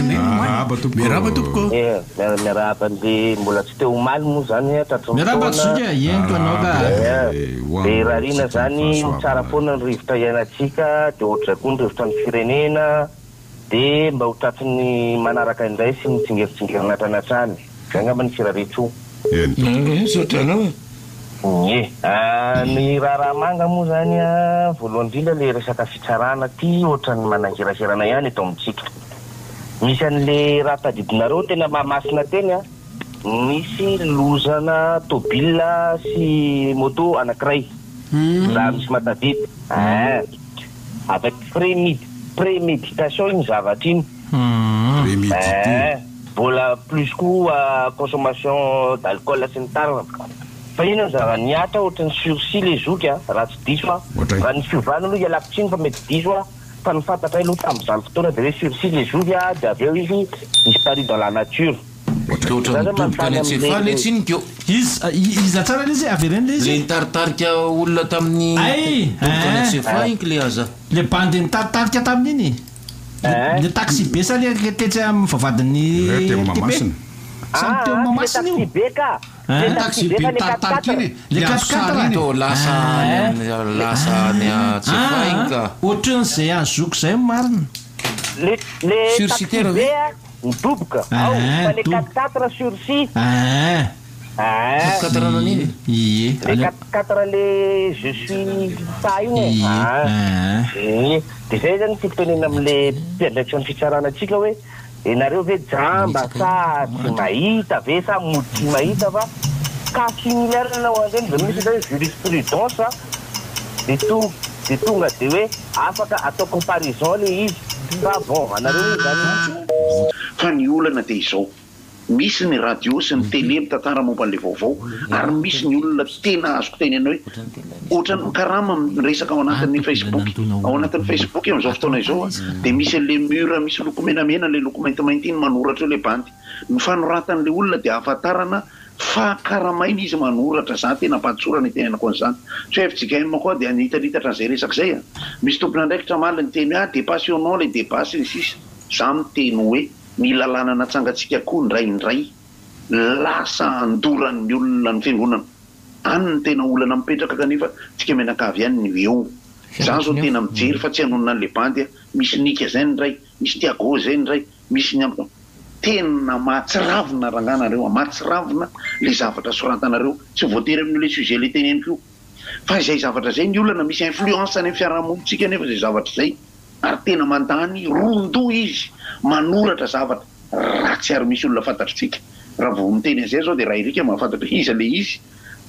Alatsinainy omaly. Miarahaba tompoko. Miarahaba tompoko. Eh, miarahaba an'le mbola tsy teo omaly moa zany tratry ny Miarahaba taona. Zoky a, entiko anao ka. Eh, Eh, ho dia anao irariana tsy zany ho tsara fahasoavana. foana ny rivotra iainantsika, dia ohatr'izay koa ny rivotra ny firenena, dia mba ho tratry ny manaraka indray sy ny tsingeritsingerina hatrany hatrany. Izay angamba ny firarian-tsoa. Eny tompoko. Misaotra anao e. Ie. Ny raharaha manga moa zany an, voalohany indrindra le resaka fitsarana ty ohatran'ny manangirahirana ihany eto amintsika. Misy an'le raha tadidinareo tena Mahamasina teny an, nisy lozana tôbila sy moto anakiray raha misy mahatadidy. Ein. Avec prémid- préméditation iny zavatra iny. Prémédité. Ein. Mbola plus koa consommation d'alcool sy ny tariny. Fa inona ny zava-nihatra ohatran'ny sursis le zoky a, raha tsy diso aho. Ohatray. Raha ny fiovana aloha ialako tsiny fa mety diso aho, fa ny fantatray aloha tamin'izany fotoana dia hoe sursis le zoky a, dia avy eo izy disparu dans la nature. Ohatray. Dia ohatran'ny Za zany nidoboka manontany any Antsefà amin'le letsy iny ko. Iza iza tsara le izy? Avereno le Le izy. nitaritarika olona tamin'ny Ay, nidoboka any eh. Antsefà iny kle aza. Le bandy nitaritarika tamin'iny. Le Hein? le taxi be sa le le tetsy amin'ny vavahadin'ny Re teo RTP? Mahamasina. Sa ny teo Ah, ah, tsy le Mahamasina io? taxi be ka! Tsy le Hein? taxi Taxi be be fa le quatre nitaritarika quatre. iny e. Le Le azo quatre sary quatre. iny e. Tô lasa any Hein? amin'ny lasa any Antsefà iny Ah, ka. ohatran'izay azoko izay marina. Le le taxi Sursitaire be ve? a, nidoboka ao, Ah, fa le doboka. quatre quatre sursis. Ah. Ah. Quatre quatre nanino? Ie. Le Aleo. quatre quatre le je suis ça iny e. Ie. Ah. Ah. Ie. Dia zay zany tiako tenenina amin'le mpiandraikitra ny fitsarana antsika hoe ianareo ve jamba sa tsy mahita ve sa mody tsy mahita fa cas similaire nanao an'ireny dia misy atao hoe jurisprudence a, dia tonga dia tonga dia hoe afaka atao comparaison le izy fa bon anareo moa zany Fa ny olana dia izao, misy ny radio sy ny télé mitantara momba an'ilay vaovao ary misy ny olona tena azoko tenena hoe ohatran'ny mikarama miresaka ao anatin'ny Facebook. Ao anatin'ny Facebook amin'izao fotoana izao dia misy an'ilay mur misy loko menamena, ilay loko maintimainty iny manoratra eo ilay bandy. Ny fanoratan'ilay olona dia ahafantarana fa karamaina izy manoratra. Za tena am-pahatsorana itenenako an'izany. Tsy hoe fjkm koa dia nitanitatra an'izay resaka izay a. Misy tompon'andraikitra omaly niteny hoe ah dépassionnant ilay débat sy ny sisa. Za miteny hoe ny lalàna natsangantsika koa indraindray lasa andoran'ny olona ny fiangonana. Any no tena olana mipetraka kanefa tsika mianakavy ihany no eo. Za zao tena mijery fa tsy hanonona an'le bandy aho, misy Nika zay indray, misy Tiago zay indray, misy ny am. Tena mahatsiravina rangaha nareo a, mahatsiravina le zavatra soratanareo, tsy voatery amin'io le sujet le teneniko io fa izay zavatra izay ny olana, misy influence any amin'ny fiarahamonintsika anefa izay zavatra izay. Ary tena mandany ron-doha izy manoratra zavatra ratsy ary misy olona fantatritsika raha vao miteny an'izay zao dia Rairika mahafantatra hoe iza le izy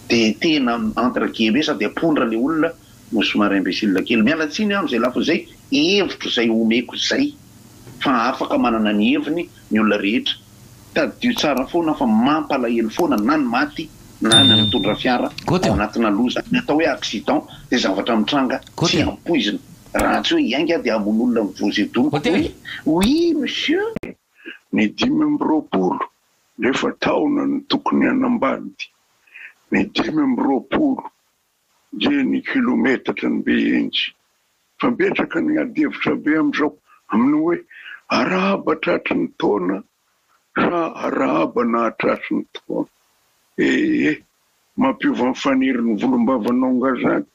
dia tena entre guillemets sady ampondra le olona no somary imbécile kely. Miala tsiny aho amin'izay lafiny izay, hevitro izay omeko izay fa afaka manana ny heviny ny olona rehetra. Tadidio tsara foana fa mampalahelo foana na ny maty na ny mitondra fiara ao anatina loza. Ny atao hoe accident dia zavatra mitranga tsy ampoizina. Raha tsy hoe hiainga dia hamono olona mivozedonika hoe oui monsieur. Ny 25 nefa taona no tokony hanambady, ny 25 dia ny kilometatra ny Behenjy. Fa betsaka ny ady hevitra be amin'izao amin'ny hoe arahaba tratry ny taona sa arahaba nahatratry ny taona. Ee, mampiova ny faniry ny volombavanao nga zany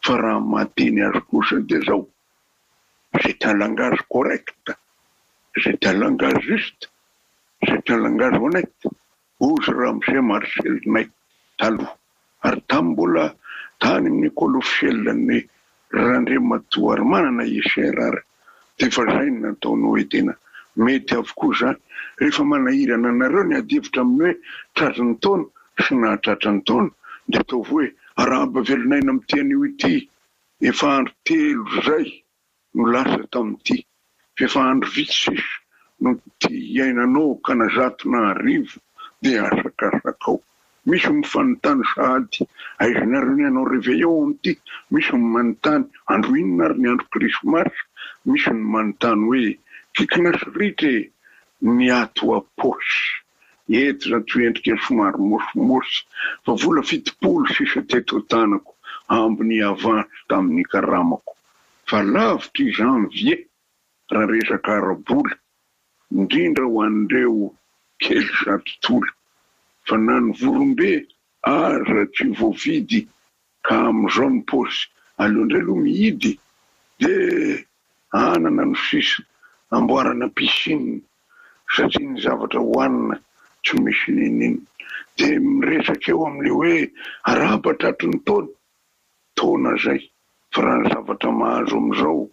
fa raha mahateny azy kosa dia zao, c'est un langage correct, c'est un langage juste, c'est un langage honnête. Hozy ramose Marcel-nay taloha ary tamin'ny mbola tany amin'ny école officielle ny Randriamatoa Harimanana ICR ary dia efa zay no nataony hoe tena mety avokoa izany rehefa manahirana anareo ny ady hevitra amin'ny hoe tratry ny taona sy nahatratra ny taona dia ataovy hoe arahaba velon'aina amin'ity anio ity efa andro telo izay no lasa tamin'ity f'efa andro vitsy sisa no ty hiainanao ka na zato na arivo dia asakasakao. Misy mifanontany sahady aiza ary ny hanao réveillon amin'ity, misy ny manontany andro inona ary ny andro krismasy, misy ny manontany hoe kikina sy ritra e ny ato am-paosy. Eto izany toy endrika somary môsimôsy fa vola 70 sisa teto an-tanako ambiny avance tamin'ny karamako. Fa lavitra i janvier raha resaka ara-bola. indrindra ho an'ireo kely sady tola, fa na ny vorombe aza tsy voavidy ka amin'izao ny paosy aleo indray aloha mihidy dia anana no sisa amboarana piscine satria ny zavatra hohanina tsy misy n'inon'inona dia miresaka eo amin'ilay hoe arahaba tratry ny taona taona zay fa raha ny zavatra mahazo amin'izao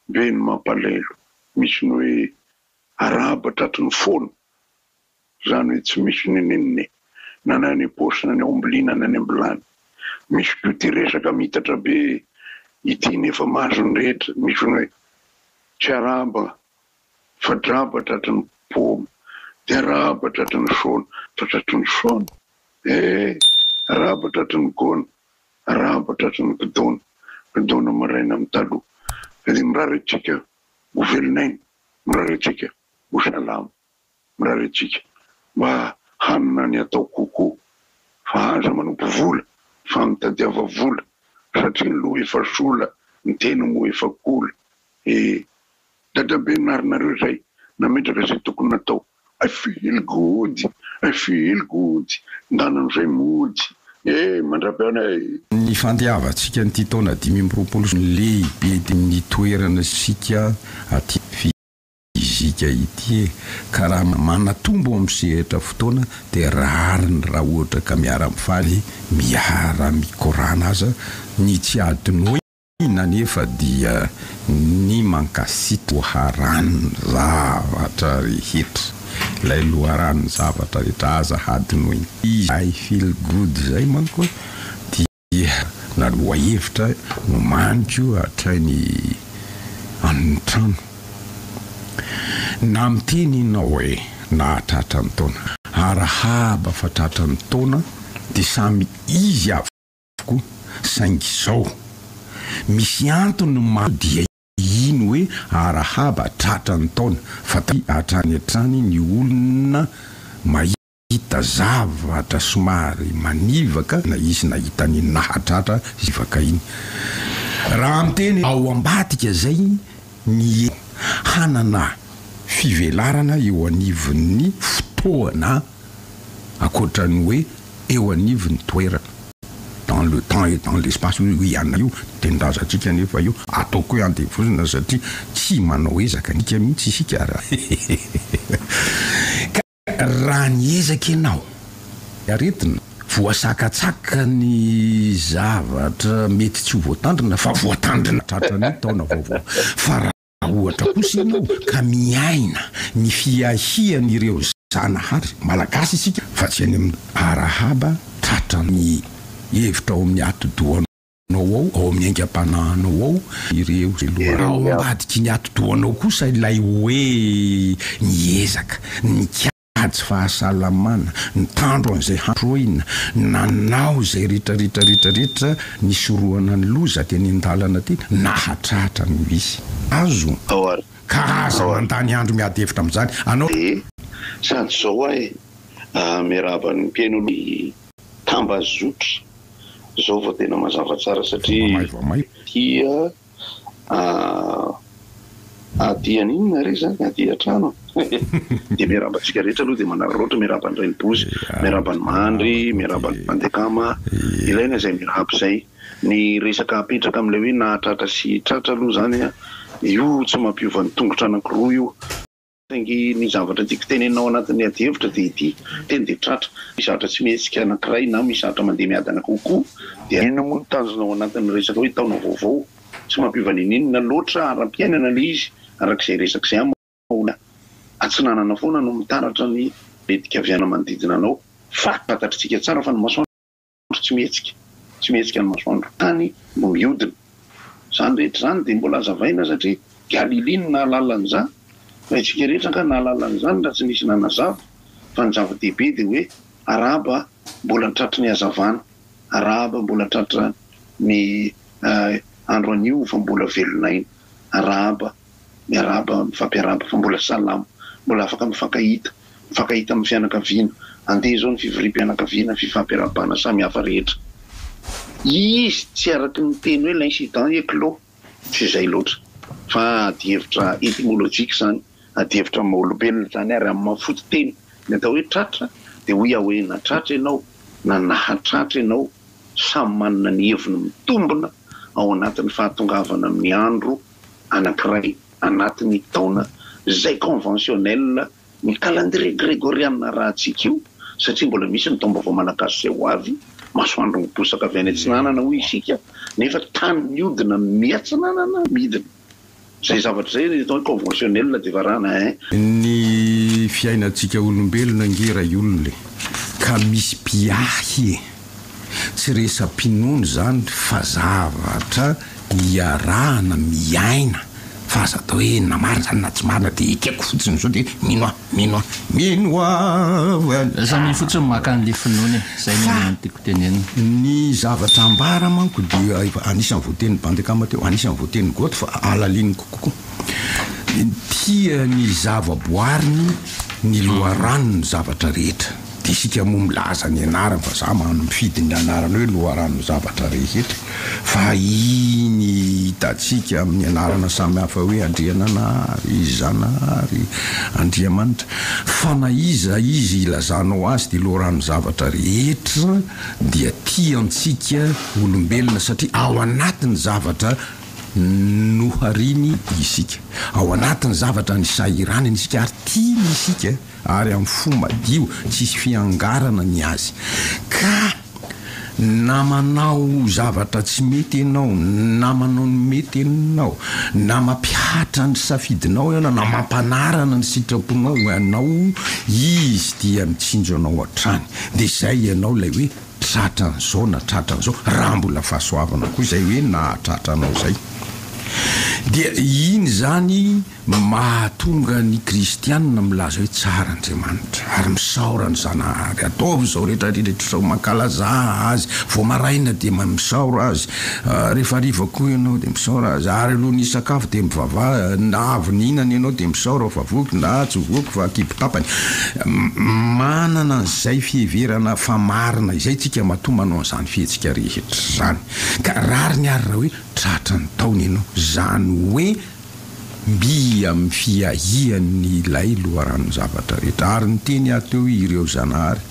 be ny mampalahelo misy ny hoe arahaba tratry ny foana Izany hoe tsy misy n'inon'inona e! Na ny any am-paosy na ny ao am-biliana na any am-bilany. Misy koa ity resaka miitatra be ity nefa mahazo ny rehetra, misy ny hoe tsy arahaba fa draba tratry ny paoma, dia arahaba tratry ny saona fa tratry ny saona eh! Arahaba tratry ny gona, arahaba tratry ny kidona, kidona maraina amin'ny taloha. Dia mirary antsika ho velon'aina, mirary antsika ho salama. Mirary antsika mba hanana ny atao kokoa fa aza manompo vola fa mitadiava vola satria ny loha efa sola ny tena moa efa kola ee Dadabe narinareo zay nametraka zay tokony natao I feel good I feel good ndana amizay mody ee mandrapihaona ee. Ny fandiavantsika an'ity taona 25 lehibe ny toerana isika aty. Fizika ity e! Ka raha manatombo amin'ny sehatra fotoana dia rariny raha ohatra ka miara-mifaly, miara-mikorana aza, ny tsy hadinoina anefa dia ny mankasitra loharanon'ny zavatra rehetra, ilay loharanon'ny zavatra rehetra aza hadinoina. I feel good izay manko dia. Dia na lohahevitra nomaniko hatrany an-trano. Na miteny ianao hoe nahatratra ny taona. Arahaba fa tratra ny taona dia samy izy avokoa saingy izao misy antony maro dia iny hoe arahaba tratra ny taona fa hatrany hatrany ny olona mahita Hita zavatra somary manivaka na izy nahita ny nahatratra zivaka iny. Raha miteny ao ambadika izay ny hanana fivelarana eo anivon'ny fotoana ankoatra ny hoe eo anivon'ny toerana, dans le temps et dans l'espace hoy i Anna io, tenin-drazantsika anefa io, ataoko hoe andevozina satria tsy manao ezaka mihitsy isika raha. Raha niezaka ianao, aretina, voasakatsaka ny zavatra mety tsy ho voatandrina fa voatandrina tratran'ny taona vaovao. Fa raha ohatra kosa ianao ka miaina ny fiahian'ireo Zanahary, Malagasy isika fa tsy any amin'ny arahaba tratran'ny hevitra ao amin'ny atidohanao. Nao ao, ao amin'ny aingam-panahinao ao ireo loharano. Ao ambadiky ny atidohanao kosa ilay hoe niezaka, nikajy fahasalamana, nitandro an'izay handroina, nanao izay rehetra rehetra rehetra rehetra nisorohana ny loza teny an-dalana teny, nahatratra no izy. Azo? Ka aza mandany andro miady hevitra amin'izany. Anao. Dia sady izao aho e, miarahaba ny mpihaino ny tambazotra. Zao vao tena mazava tsara satria tia aty an'inona re zany aty an-trano dia miarahaba antsika rehetra aloha dia manararaotra miarahaba ny renibozy miarahaba ny mandry miarahaba ny mpandekama ilaina izay miarahaba izay ny resaka apetraka amin'ilay hoe nahatratra sy tratra aloha zany a io tsy mampiova ny tongotra anankiroa io Saingy ny zavatra tiako tenenina ao anatin'ny adihevitra dia ity, teny dia tratra, misy zavatra tsy mihetsika anankiray na misy zavatra mandeha miadana kokoa dia inona moa no tanjona ao anatin'ny resaka hoe taona vaovao? Tsy mampiova n'inon'inona loatra ara-piainana ilay izy araka izay resaka izay amin'ny maha olona atsinanana foana no mitaratra ny lentika avy any manodidina anao fa fantatr'tsika tsara fa ny masoandro tsy mihetsika, tsy mihetsika ny masoandro, tany no mihodina. Izany rehetra izany dia mbola hazavaina satria Galilée no nahalala an'izany, fa isika rehetra angaha nahalala an'izany raha tsy nisy nanazava, fa ny zava-dehibe dia hoe arahaba mbola tratry ny hazavana, arahaba mbola tratra ny andro anio fa mbola velon'aina, arahaba. Miarahaba, mifampiarahaba fa mbola salama, mbola afaka mifankahita, mifankahita amin'ny fianakaviana, andeha izao ny fivoriam-pianakaviana, fifampiarahabana samihafa rehetra. Izy tsy araky ny teny hoe l'incident est clos, tsy izay loatra, fa adihevitra etymologique izany. Adihevitra amin'ny maha olombelona izany ary amin'ny maha fototeny ny atao hoe tratra dia hoy aho hoe na tratra ianao na nahatratra ianao samy manana ny heviny mitombina ao anatin'ny fahatongavana amin'ny andro anankiray anatin'ny taona izay conventionnel ny calendrier gregoriana arahantsika io satria mbola misy ny taom-baovao malagasy izay ho avy, masoandro miposaka avy any atsinanana hoy isika nefa tany mihodina miatsinanana midina. Izay zavatra izay ny atao hoe conventionnel dia varahana ein. Ny fiainantsika olombelona ange ray olona e, ka misy mpiahy e! Tsy resa-pinoana izany fa zavatra iarahana miaina fa aza atao hoe na marina izany na tsy marina dia ekeko fotsiny izao dia mino aho, mino aho, mino aho an! Samia fotsiny maka an'ilay finoana e! Izay ny an'ny tiako tenenina. Ny zavatra ambara manko dia efa anisan'ny voatenin'i Bandekama teo, anisan'ny voatenin'i Goth fa halaliniko kokoa. Tia ny zava-boariny ny loharanon'ny zavatra rehetra. Dia isika moa milaza ny anarany fa za man mifidy ny anarany hoe loharanon'ny zavatra rehetra fa iny hitantsika amin'ny anarana samihafa hoe Andriananahary, Zanahary, Andriamanitra fa na iza iza ilazanao azy dia loharanon'ny zavatra rehetra dia tia antsika olombelona satria ao anatin'ny zavatra nohariny isika, ao anatin'ny zavatra nisahiranany isika ary tiany isika. ary amin'ny fo madio tsisy fiangarana ny azy ka na manao zavatra tsy mety ianao na manao ny mety ianao na mampihatra ny safidinao ianao na mampanarana ny sitraponao ianao izy dia mitsinjo anao hatrany dia izay ianao ilay hoe tratran'izao na tratran'izao raha mbola fahasoavana koa izay hoe nahatratra anao izay dia iny izany Mahatonga ny kristianina milaza hoe tsara Andriamanitra ary misaora ny Zanahary. Ataovy izao rehetra rehetra izao, mankalazà Azy. Vao maraina dia misaora Azy, rehefa hariva koa ianao dia misaora Azy, ary alohan'ny hisakafo dia mivavaha, na avy nihinana ianao dia misaora fa voky na tsy voky fa kibo tapany. Manana an'izay fiheverana fa marina izay tsika matoa manao an'izany fihetsika rehetra izany. Ka rariny ary raha hoe tratran'ny taona ianao. Izany hoe. Mby amin'ny fiahian'ny ilay loharanon-javatra rehetra. Ary niteny aho teo hoe ireo Zanahary.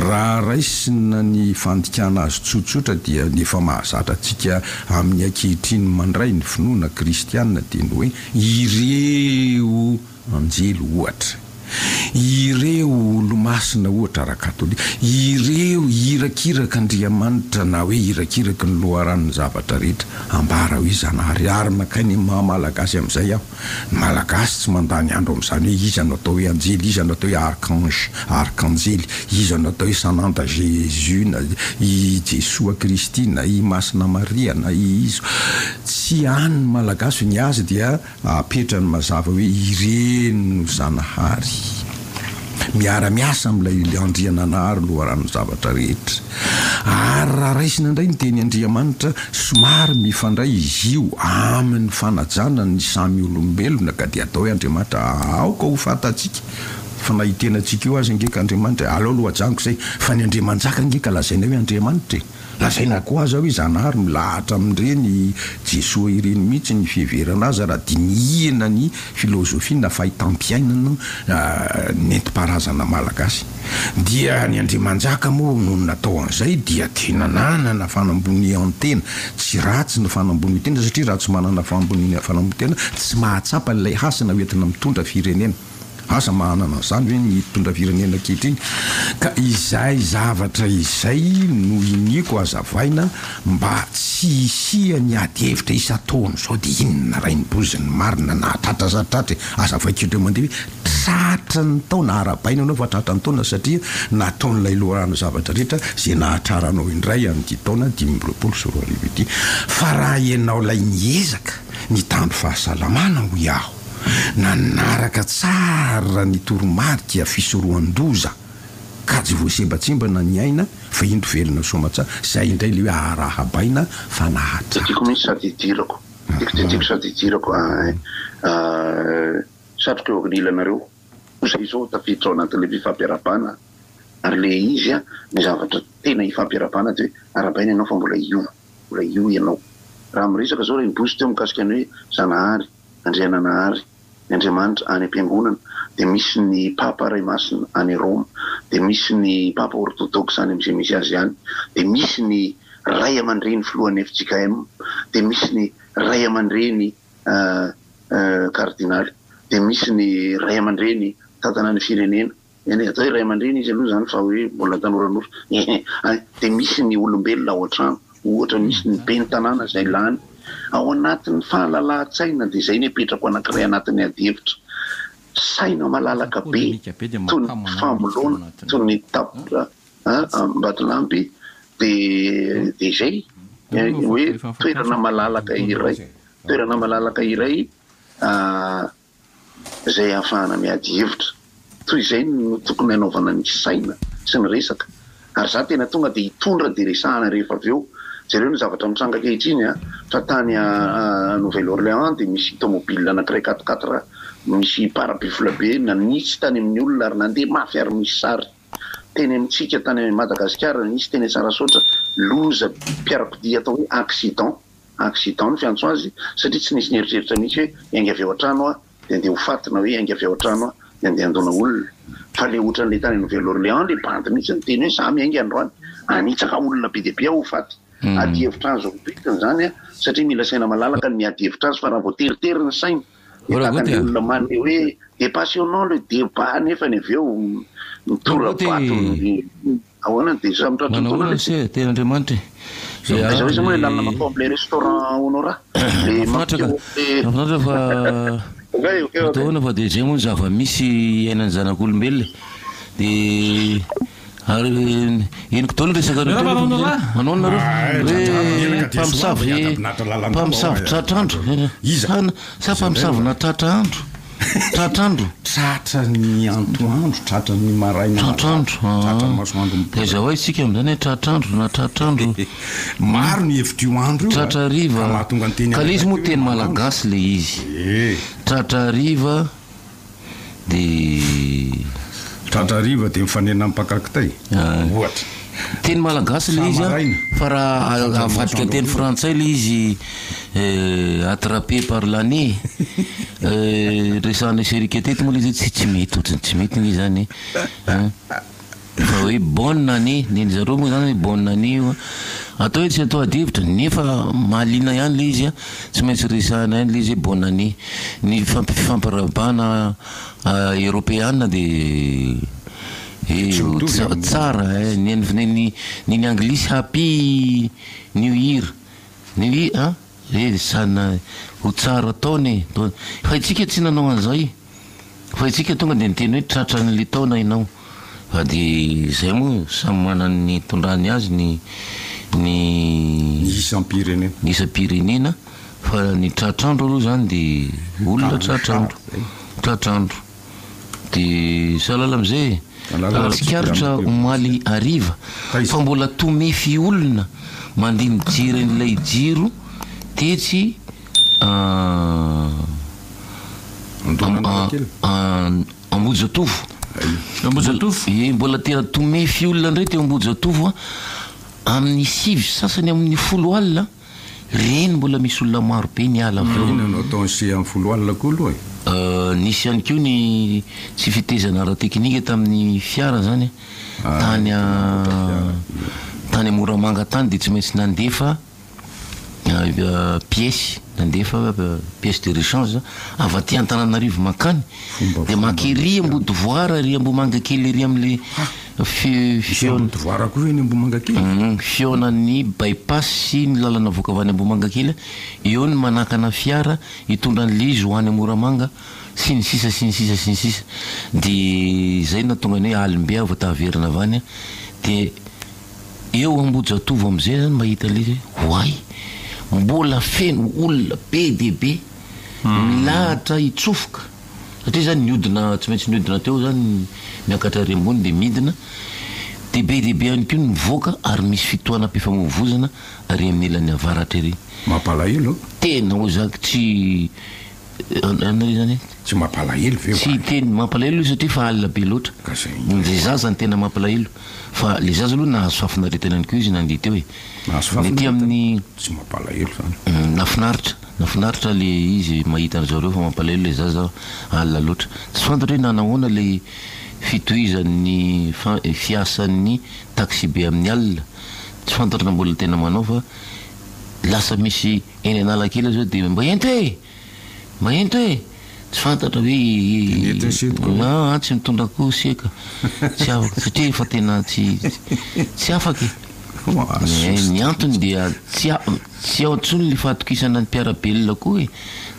Raha raisina ny fandikana azy tsotsotra dia ny efa mahazatra antsika amin'ny ankehitriny mandray ny finoana kristiana dia ny hoe ireo anjely ohatra. Ireo olomasina ohatra ara-katolika, ireo irakirak'Andriamanitra na hoe irakiraky ny loharanon'ny zavatra rehetra, ambara hoe Zanahary. Ary nankany amin'ny maha Malagasy amin'izay aho. Ny Malagasy tsy mandany andro amin'izany hoe iza no atao hoe anjely, iza no atao hoe archange, arkanjely, iza no atao hoe Sananda Jésus na i Jesoa Kristy na i Masina Maria na i iza. Tsy any ny Malagasy, ny azy dia Apetrany mazava hoe ireny no Zanahary. Miara-miasa amin'ilay Andriananahary loharanon'ny zavatra rehetra. Ary raha raisina indray ny teny Andriamanitra, somary mifandray izy io amin'ny fanajana ny samy olombelona ka dia atao hoe Andriamanitra aoka ho fantatsika fa na io tenantsika io aza ange ka Andriamanitra e, aleo aloha ajanoko izay fa ny Andriamanjaka ange ka lazaina hoe Andriamanitra e. Lazaina koa aza hoe Zanahary milahatra amin'ireny Jesoa ireny mihitsy ny fiheverana azy raha dinihina ny filozofia na fahitam-piainana nentim-paharazana malagasy. Dia ny Andriamanjaka moa nony natao an'izay dia tena nanana fanambonian-tena. Tsy ratsy ny fanambonian-tena satria raha tsy manana fanambonian-tena tsy mahatsapa ilay hasina hoentina mitondra firenena. Asa manana an'izany ve ny mpitondra firenena ankehitriny? Ka izay zavatra izay no iniako hazavaina mba tsy hisian'ny ady hevitra isan-taona izao dia inona rainibozy ny marina na tratra sa tratra e! Hazavaiko indray mandeha hoe tratra ny taona, arahabaina ianao fa tratra ny taona satria nataon'ilay loharano zavatra rehetra izay nahatraranao indray amin'ity taona 2025 ity. Fa raha ianao ilay niezaka nitandro fahasalamana hoy aho, Nanaraka tsara ny toromarika fisorohan-doza ka tsy voasembatsembana ny aina fa indro velona soamatsara, izay indray ilay hoe arahabaina fa nahatratra. Tiako mihitsy sady idirako. Tiako dia tiako sady idirako eh. Satriko eo anilanareo. Zay izao tafiditra ao anatin'ilay fifampiarahabana ary ilay izy an, ny zavatra tena ifampiarahabana dia hoe arahabaina ianao fa mbola io, mbola io ianao. Raha miresaka izao Rainibozy teo mikasika ny hoe Zanahary, Andriananahary. Ny Andriamanitra any am-piangonana, dia misy ny Papa Ray Masina any Roma, dia misy ny Papa Orthodoxe any amin'izay misy azy any, dia misy ny Ray aman-dreny filohan'ny fjkm, dia misy ny Ray aman-dreny Kardinaly, dia misy ny Ray aman-dreny tantana ny firenena. Eny e, atao hoe ray aman-dreny izy aloha izany fa hoe mbola tanoranora ehe ay, dia misy ny olombelona ao an-trano, ohatra misy ny ben'ny tanàna izay lany ao anatin'ny fahalalahan-tsaina dia izay ny apetrako anankiray anatin'ny adihevitra, saina malalaka be toy ny famoloana, toy ny tap Ambatolampy dia dia izay hoe toerana malalaka iray, toerana malalaka iray izay ahafahana miady hevitra. Toy izay no tokony hanaovana ny saina sy ny resaka. Ary za tena tonga dia hitondra dia resahana rehefa avy eo. Jereo ny zavatra mitranga ankehitriny a, fa tany Nouvelle Orléans dia misy tomobile anankiray quatre quatre misy pare-buffle be nanitsy tany amin'ny olona ary nandeha mafy ary misy sary teny amintsika tany Madagasikara nisy teny Tsarasaotra loza mpiarakodia atao hoe accident. Accident no fiantso azy satria tsy nisy nieritreritra mihitsy hoe hiainga avy ao an-trano aho dia andeha ho faty na hoe hiainga avy ao an-trano aho dia andeha handona olona. Fa le otran'le tany Nouvelle Orléans le bandy mihitsy niteny hoe za miainga androany hanitsaka olona be dia be aho ho faty. Ady hevitra azo ampitina izany an, satria mila saina malalaka ny miady hevitra azy fa raha vao teritery ny saina dia tahaka ny olona manome hoe dia passionnant le débat nefany avy eo mitora-bato ny Ahoana dia samy tratry ny Manao taona ahoana le se tena Andriamanitra e. Dia aiza ho aiza moa ilay lalana mankao amin'ilay restaurant Honora? Le Mahafinaritra ka. mampiseho Mahafinaritra fa Ok, ok, ok. atao ahoana fa dia izay moa ny zava-misy iainan'ny zanak'olombelona e. Dia ary henoko daholo ny resaka Miarahaba teo Honora. Manao ahoana nareo? Ah, Hoe Menaka dia mpamosavy soava, hiadam-binatra lalandava mpamosavy ao, eh. tratr'andro. Iza? Sa sa mpamosavy na tratra andro? Tratr'andro. Tratra ny antoandro, tratra ny maraina mazava, Tratr'andro, tratra ny aa. masoandro Dia miposaka. aiza ho aiza isika amin'izany hoe tratr'andro na tratr'andro? Maro ny hevitr'io andro io a, Tratra ka hariva. mahatonga ny teny Ka ilay izy anankiray moa hoe teny manandro. malagasy ilay izy. Ee. Tratra hariva dia. Tratra hariva dia mifanena amin'ny mpaka kitay, ohatra. Teny malagasy ilay Sa izy an, maraina. fa raha Tratra ny avadika masoandro teny hariva. frantsay ilay izy attrapé par l'année resahana Serica teto moa ilay izy hoe tsy mety ohatran'ny tsy mety nge izany e, fa hoe bonne année, ny an'zareo moa izany hoe bonne année io an, atao hoe tsy atao adihevitra nefa mahaliana ihany ilay izy an, tsy maintsy resahana ihany ilay izy hoe bonne année, ny fifampirahabana eropeana dia Tsy mitovy amin'ny. Tsara eh, ny an'ny ny ny anglisy happy new year, new year an, eh zany ho tsara taona e, taona, fa itsika tsy nanao an'izay, fa itsika tonga dia niteny hoe tratran'le taona ianao, fa dia izay moa samy manana ny nitondrany azy ny ny Ny isam-pirenena. ny isam-pirenena, fa ny tratr'andro aloha izany dia olona tratr'andro, tratr'andro. Dia sahala amin'izay e! Tsikaritra omaly hariva fa mbola tomefy olona mandeha mijery an'ilay jiro tetsy Ambohijatovo. Ambohijatovo? Ie, mbola tena tomefy olona indray teo Ambohijatovo amin'ny sivy sasany amin'ny folo alina. Reny mbola misy olona maro be niala avy eo. Inona no ataon'i se amin'ny foloalina koa aloha e? Nisy ihany koa ny tsy fetezana ara-teknika tamin'ny fiara izany tany tany Moramanga tany dia tsy maintsy nandefa pièce, nandefa pièce de rechange avy aty Antananarivo mankany dia maka ery Ambodivoara, ery Ambohimangakely ery amin'ilay Misy Ambodivoara koa ve eny Ambohimangakely? Fihaonan'ny by-pass sy ny lalana avoaka avy any Ambohimangakely, eo ny manakana fiara hitondra an'ilay izy ho any Moramanga sy ny sisa sy ny sisa sy ny sisa. Dia izay no nahatonga ny hoe alim-be aho vao taverina avy any dia eo Ambohijatovo amin'izay zany mahita an'ilay izy hoe oay! Mbola feno olona be dia be milahatra hitsofoka. Satria zany niodina tsy maintsy niodina teo zany miakatra ary ambony dia midina dia be dia be ihany koa ny mivoaka ary misy fitohanam-pifamoivozana ary amin'ny ilany avaratra ery. Mampalahelo an! Tena hoy za tsy anona re zany e? Tsy mampalahelo ve Tsy oay? teny mampalahelo io satria fa alina be loatra. Ka zay Ny indray. zaza no tena mampalahelo fa le zaza aloha nahazo fahafinaretana ihany koa izy nandeha teo e. Nahazo Ny aty fahafinaretana? amin'ny Tsy mampalahelo zany. Nahafinaritra. Nafinaritra le izy mahita an-dry zareo fa mampalahelo le zaza alina loatra. Tsy fantatra hoe nanahoana le fitohizan'ny fiasan'ny taxibe amin'ny alina. Tsy fantatra na mbola tena manao fa lasa misy eny Analakely zao dia mba ento e! Mba ento e! Tsy fantatra hoe Dia nentiny setoka ve? Aa tsy mitondra koa seka. Tsy afaka satria efa tena tsy tsy afaka e. Ny antony dia tsy tsy ao intsony le fahatokisana ny mpiara-belona koa e.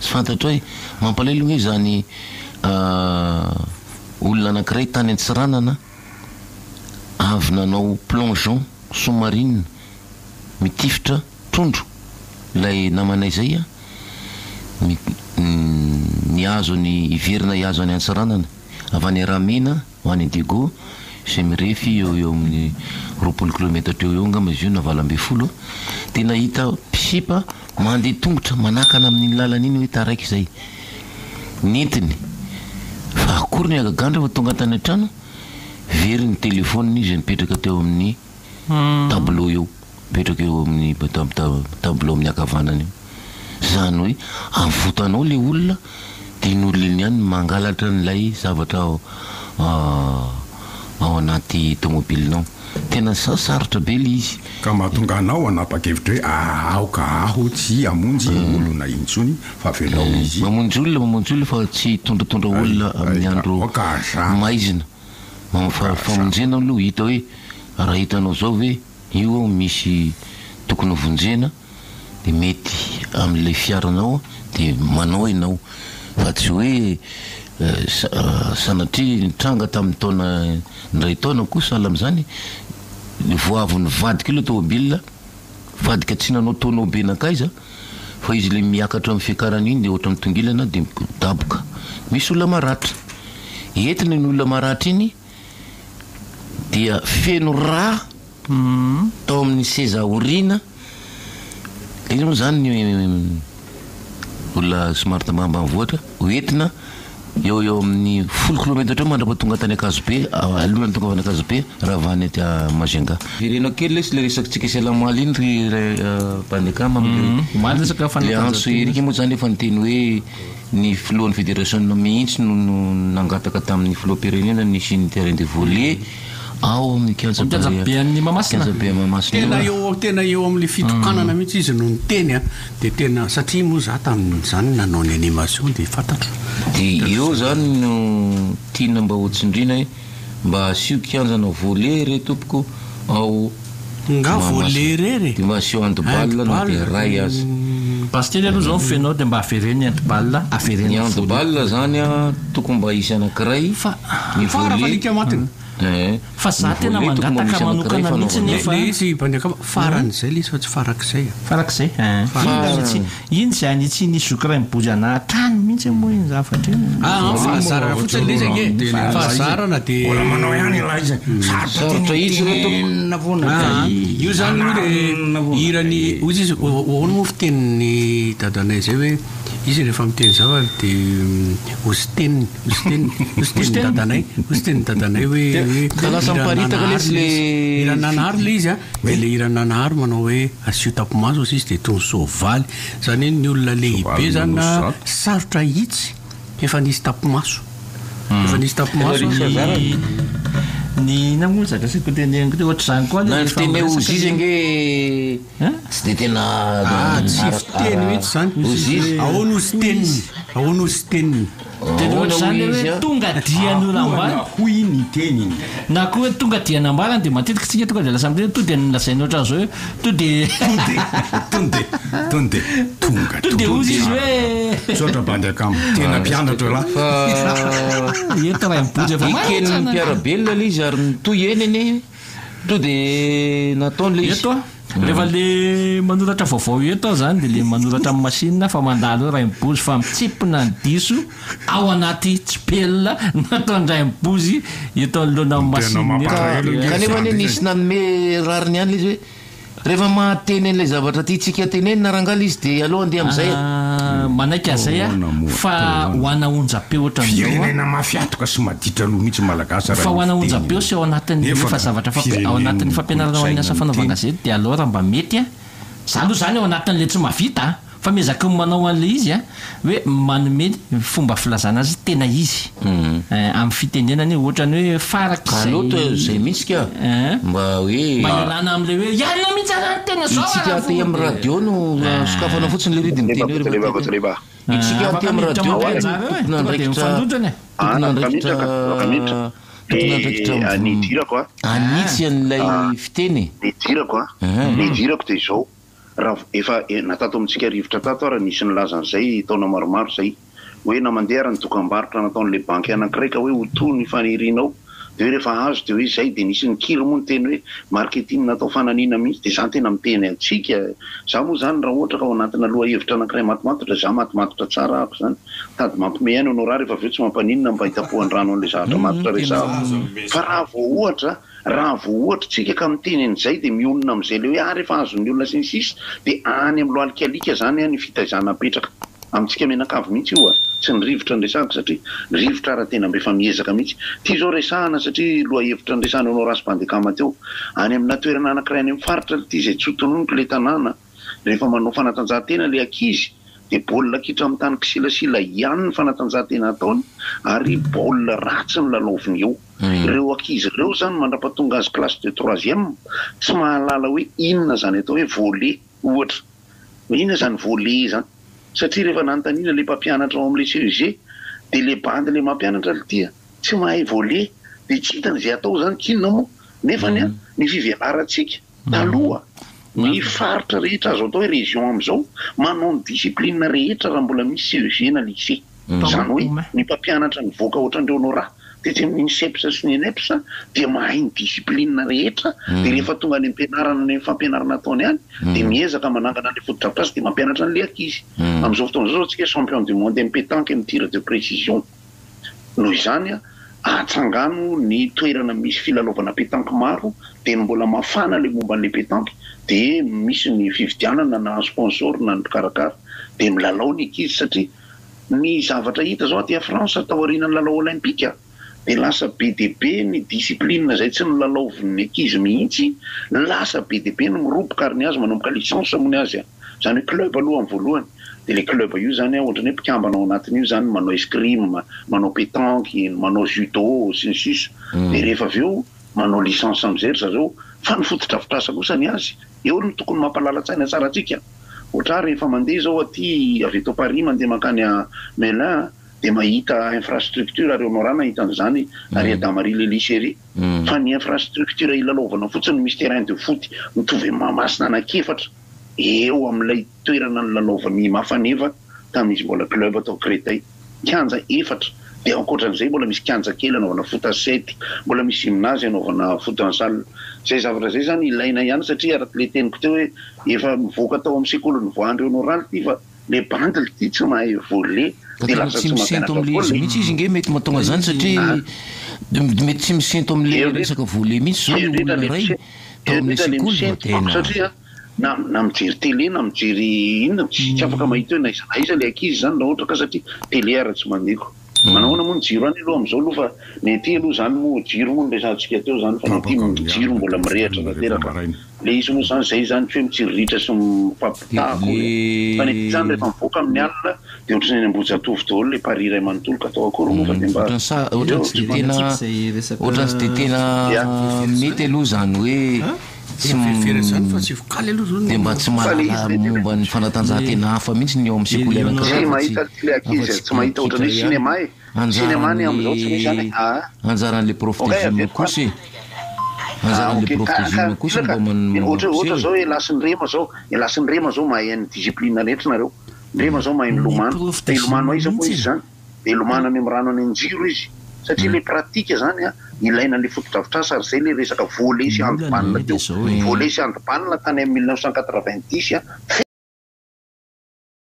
Tsy fantatrao e. Mampalahelo nge izany olona anankiray tany Antsiranana avy nanao plongeon sous-marine mitifitra trondro ilay namanay izay an, nihazo ny hiverina hihazo any Antsiranana avy any Ramena ho any Diego izay mirefy eo eo amin'ny 20 kilometatra eo eo angamba izy io na 18 dia nahita mpisipa mandeha tongotra manakana amin'iny lalana iny hoe taraiky izay nentiny fa akory ny hagagany rehefa tonga tany an-trano very ny telephone izy nipetraka teo amin'ny tableau eo mipetraka eo amin'ny tableau amin'ny ankavanana eo. Izany hoe avotanao ilay olona dia iny olona iny ihany no mangalatra an'ilay zavatra ao anaty tomobilinao. Tena sarotra be ilay izy. Ka mahatonga anao hanapa-kevitra hoe aoka aho tsy hamonjy olona intsony fa avelao izy. Mamonjy olona, mamonjy olona fa tsy hitondratondra olona amin'ny andro maizina. Famonjena aloha hita hoe raha hitanao zao ve io aho misy tokony ho vonjena de mety amin'ilay fiaranao de manao ianao fa tsy hoe sanatria nitranga tamin'ny taona indray taona koa sahala amin'izany vao avy nivadika io ilay tômôbila Vadika tsy nanao tonneau be nankaiza fa izy le miakatra amin'ny fiakarana iny de ohatra mitongilana de midaboka. Misy olona maratra. Entina iny olona maratra iny dia feno rà tao amin'ny seza aoriana. Le izy moa zany ny olona somary tambanimbanivohitra hoentina eo eo amin'ny folo kilometatra eo mandrapatonga tany Ankazobe, alohan'ny tonga avy any Ankazobe raha avy any aty Majunga. Jerena kely lesy le resakitsika sy omaly iny ry Bandekama Omaly resaka le antso fanatanjahantena. Eric moa zany efa niteny hoe ny filohan'ny federasiona mihitsy no nangataka tamin'ny filoham-pirenena ny hisian'ny terrain de volley ao amin'ny kianja Kianja Barea be an'i Mahamasina. kianja be Mahamasina Tena io. eo tena eo amin'ilay fitokanana mihitsy izy no niteny a. Dia tena satria moa za tamin'izany nanao ny animation dia fantatro. Dia eo zany no tiana mba ho tsindriana hoe mba asio kianjana volley re tompoko ao Nga Mahamasina. volley irery e? Dia mba asio handball na dia Handball. iray aza. Bastille aloha zao ny fenao dia mba avereno ny handball, avereno Ny ny volley. handball zany an tokony mba hisy anankiray, Fa ny Fara volley. alika matiny. Eh, Fa za ny tena volley tokony mba mangataka misy anankiray manokana mihitsy fanaovana. nefa. Le izy Bandekama faran'izay le izy fa tsy farak'izay a. Farak'izay eh. Fa- Iny izay anitsian'i zoky Rainibozy anah hatrany mihitsy moa iny zavatra iny. Ah, fahazarana fotsiny le izy ange. Fahazarana dia. Mbola manao ihany ialahy izany. Sarotra Sarotra hitsy re tompoko. tenenina foana. Ah, io zany moa le hiran'ny hoy izy ahoana moa fitenin'ny dadanay izay hoe izy rehefa miteny zavatra dia hositeniny hositeniny hositenin'ny dadanay hositenin'ny dadanay hoe hoe Ka lasa miparitaka lesy le hiran'i Nanahary le izy a dia le hiran'i Nanahary manao hoe asio tapimaso hozy izy dia toy ny soavaly izany hoe ny olona lehibe zany na sarotra ahitsy efa nisy tapimaso efa nisy tapimaso Ny ny inona moa ny zavatra saiko teneniko teo ohatr'izany koa Na le ny rehefa fiteny hoe miresaka ozizy le ange Hein? tsy dia tena Ah, tsy ara- fiteny ara- mihitsy izany. Ozizy. Ahoana ozy teniny? Ahoana ozy teniny? Dia Ahoana ohatr'izany hoy le izy hoe a? tonga dia nolambarana. Hoy ny teniny. Na koa hoe tonga dia nambarany dia matetika tsika tonga dia lasa miteny to dia nolazainy ohatran'izao hoe to dia Tonde, tonde, tonga. to dia hozy izy hoe Misaotra bandy akama. Tena mpianatra ialahy. Fa eto Rainibozy efa eken'ny manitsana. mpiara-belona ilay izy ary mitohy eny anie. To dia nataony ilay izy. Eto a, rehefa le manoratra vaovao eto aho zany dia le manoratra amin'ny machine fa mandalo eo Rainibozy fa mitsipona ny diso ao anaty tsipelina nataon-dRainibozy eto anoloana amin'ny Tena machine eto. mampalahelo ange Kanefa izany anie nisy nanome rariny ihany ilay izy hoe rehefa mahateny an'ilay zavatra tiantsika tenenina rangahy ilay izy dia aleo handeha amin'izay e. Ah, manaiky an'izay aho Ahoana moa? fa ho ana onjam-peo ohatran'izao a. Firenena mafy hatoka sy maditra aloha mihitsy Malagasy raha Fa ho ny ana fiteny. onjam-peo sy ao anatin'ny Nefa efa zavatra fampi- ao anatin'ny firenen'ny fampianarana ho an'ny asa kolontsaina fanaovan miteny. gazety dia aleo raha mba mety a. Za aloha zany ao anatin'ilay tsy mahavita a. Fa miezaka ny manao an'ilay izy an, hoe manome ny fomba filazana azy tena izy. Amin'ny fitenenany ohatrany hoe farak'izay. Ka aleo toa izay mihitsy ka. Mba hoe. Mba ialana amin'ilay hoe ianona mihitsy ary ny tena zao Itsika aty amin'ny radio no sokafana fotsiny ilay ridy miteny hoe rehefa tena. Itsika aty amin'ny radio tompon'andraikitra tompon'andraikitra tompon'andraikitra hanitsy an'ilay fiteny e. Ny idirako an, ny idirako dia izao, Raha efa na tato amintsika rivotra tato ara nisy nilaza an'izay taona maromaro izay hoe na mandeha ara ny dokambarotra nataon'ilay banky anankiray ka hoe ho to ny fanirianao dia hoe rehefa azo dia hoe izay dia nisy nikiry moa niteny hoe marketing natao fananiana mihitsy dia za tena miteny antsika za moa izany raha ohatra ka ao anatina lohahevitra anankiray matomatotra za matomatotra tsara ahako izany tady mampime ihany honorat rehefa avy eo tsy mampaninona mba hitapohan-drano an'ilay zavatra matotra resahako fa raha vao ohatra Raha vao ohatra tsika ka miteny an'izay dia mionona amin'izay ilay hoe ah rehefa azon'ny olona sy ny sisa dia any amin'ny lohalik'alika izany ny fitaizana apetraka amintsika mianakavy mihitsy io a! Tsy ny rivotra no resahako satria ny rivotra ara tena mba efa miezaka mihitsy. Ity izao resahana satria lohahevitra niresahana Honorat sy Bandekama teo. Any amina toerana anankiray any amin'ny faritra ity izay tsy ho tononiko ilay tanàna, rehefa manao fanatanjahantena ilay ankizy dia baolina kitra amin'ny tany kisilasila ihany ny fanatanjahantena ataony ary baolina ratsy no lalaoviny eo. Ireo ankizy ireo izany mandrapatonga azy classe de troisième tsy mahalala hoe inona izany atao hoe volley ohatra. Inona izany volley izany? Satria rehefa nanontaniana ilay mpampianatra ao amin'ilay CEG dia ilay bandy ilay mampianatra ity tsy mahay volley dia tsy hitany izay atao izany k'inona moa? Nefany an, ny fivelarantsika taloha, ny faritra rehetra azo atao hoe région amin'izao manao ny discipline rehetra raha mbola misy CEG na lycée. Izany hoe ny mpampianatra nivoaka ohatran'ireo Nora tetsy amin'ny INSEPS sy ny ENEPS dia mahay ny discipline rehetra dia rehefa tonga any am-pianarana any amin'ny fampianarana ataony any dia miezaka manangana an'ilay fotodrafitrasa dia mampianatra an'ilay ankizy. Amin'izao fotoana izao izao tsika champion du monde amin'ny pétanque amin'ny tir de précision. Noho izany atsangano ny toerana misy filalaovana pétanque maro dia ny mbola mafana ilay momba an'ilay pétanque dia misy ny fividianana na sponsor na ny mpikarakara dia milalao ny ankizy satria Ny zavatra hita zao aty France taorianan'ny lalao olympique dia lasa be dia be ny discipline izay tsy nolalaovin'ny ankizy mihitsy, lasa be dia be ny miroboka ary ny azy manomboka licence moa ny azy an! Izany hoe club aloha amin'ny voalohany dia ilay club io izany an ohatran'ny hoe mpikambana ao anatin'io izany manao escrime, manao pétanque, manao judo sy ny sisa dia rehefa avy eo manao licence amin'izay ry zareo fa ny fotodrafitrasa kosa ny azy eo no tokony mampalala-tsaina tsara antsika. Ohatr ahy rehefa mandeha zao aty avy eto Paris mandeha mankany a Melun a dia mahita infrastructure ary Honorat nahita an'izany ary Adamaria le lycée ery fa ny infrastructure hilalaovana fotsiny misy terrain de foot mitovy amin'ny Mahamasina anankiefatra eo amin'ilay toerana nilalaovan'i Mafaneva tamin'izy mbola club tao Créteil. Kianja efatra, dia ankoatran'izay mbola misy kianja kely anaovana foot à sept, mbola misy gymnase anaovana foot en salle. Izay zavatra izay izany ilaina ihany satria araka ilay teniko teo hoe efa mivoaka tao amin'ny sekoly nivoahan-dry Honoraly ity fa ilay bandy ity tsy mahay volley Ka dia tena lasa tsy tsy misento mampianatra amin'ilay izy volley. mihitsy izy nge mety mahatonga an'izany satria mety tsy misento amin'ilay Eo indrindra resaka volley mihitsy izao eo ilay indrindra olona ilay iray misento tao eo amin'ilay indrindra ilay sekoly fa misento manko tena satria na na mijery télé na mijery inona tsy afaka mahita hoe na aiza na aiza ilay ankizy izany raha ohatra ka satria télé ara tsy mandeha ko. Manao ahoana moa ny jiro any aloha amin'izao aloha fa ny aty aloha izany moa jiro moa no resahantsika teo izany fa ny aty Tapaka amin'ny jiro alina mbola dia mirehatra velona rehefa tanteraka. maraina. Ilay izy moa izany izay izany tsy hoe mitsiriritra sy mifampitaha akory fa ny aty izany rehefa mivoaka amin'ny alina dia ohatran'ny any Ambohijatovo daholo ilay Paris iray manontolo ka atao akory moa fa dia mba Ohatran'ny sa ohatran'ny tsy dia tena ohatran'ny tsy dia tena mety aloha izany hoe Tsy dia mba tsy mahalala momba ny fanatanjahantena hafa mihitsy ny ao amin'ny sekoly anankiray afa-tsy afa-tsy kitra ihany. Anjaran'ny anjaran'ilay prof de gym kosa e! Anjaran'ilay prof de gym kosa mba mampiseho e! Ny prof de gym mihitsy e! Dia lomano any amin'ny rano any Anjiro izy satria ilay pratique zany a ilaina an'ilay fotodrafitrasa ary zay ilay resaka volley sy Ny olana handball anie dia teo. izao e. Volley sy handball tany amin'ny 1990 a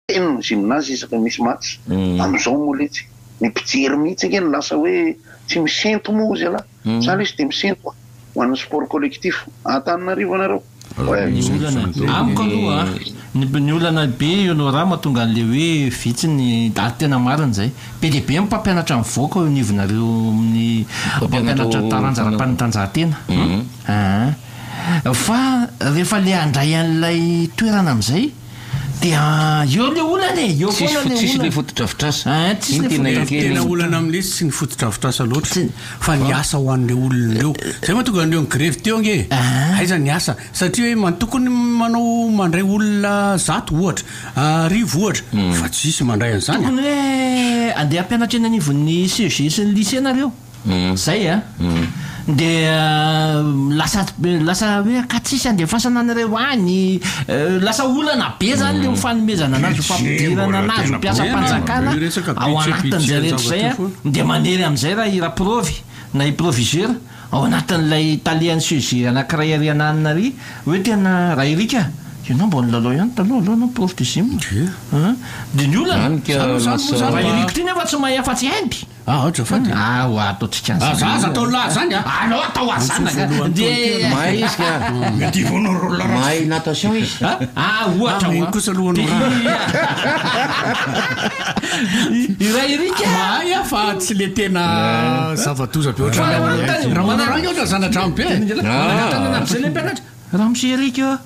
feno ny gymnase isaky ny misy match. Amin'izao moa letsy ny mpijery mihitsy ange no lasa hoe tsy misento moa hozy ialahy. Za lesy dia misento a ho an'ny sport collectif Antananarivo anareo. Ny olana, amiko aloha an, ny olana be eo Nora mahatonga an'le hoe vitsy ny, ary tena marina izay, be dia be ny mpampianatra mivoaka eo anivonareo amin'ny mpampianatra taranja ara-panatanjahantena aa, fa rehefa le handray an'ilay toerana amin'izay. Dia eo le olana e, eo foana le olana. Tsisy le fotodrafitrasa. Ein, tsisy le fotodrafitrasa. Tena olana amin'ilay izy tsy ny fotodrafitrasa loatra fa ny asa ho an'ireo olona ireo. Zay mahatonga an'ireo ni-grevy teo ange e. Aiza ny asa? Satria hoe tokony manao mandray olona zato ohatra, arivo ohatra, fa tsisy mandray an'izany. Tokony hoe andeha hampianatra eny anivon'ny CEG sy ny lycée nareo. Zay a! Dia lasa lasa hoe ka tsisy andefasana an'ireo any, lasa olana be zany le ho fanomezana anazy, ho fampidirana anazy ho mpiasam-panjakana ao anatin'izay rehetra izay a, dia manery amin'izay raha i raprôvy na i proviseur ao anatin'ilay talehan'ny CEG anankiray ary ananona ary hoe tena Raherika a! Ianao mba nilalao ihany taloha, aleo ianao prof de gym a! Dia ny olana, Raherika ity nefa tsy mahay afa-tsy haindy. Ah, azafady. Ah, ho ataontsika an'izany. Aza, aza atao lahy zany a. Aleo atao azana ka. Dia Mahay izy ka. Mety hivoana rôle ratsy. Mahay natation izy. Ah, ohatra Ah, iny kosa aloha no raha. Iray irika. Mahay aho fa tsy le tena zava-doza be ohatran'ny Fa raha manao raha ohatra zana-drano be. Manantanana am'izay le mpianatra. Ramose Eric a,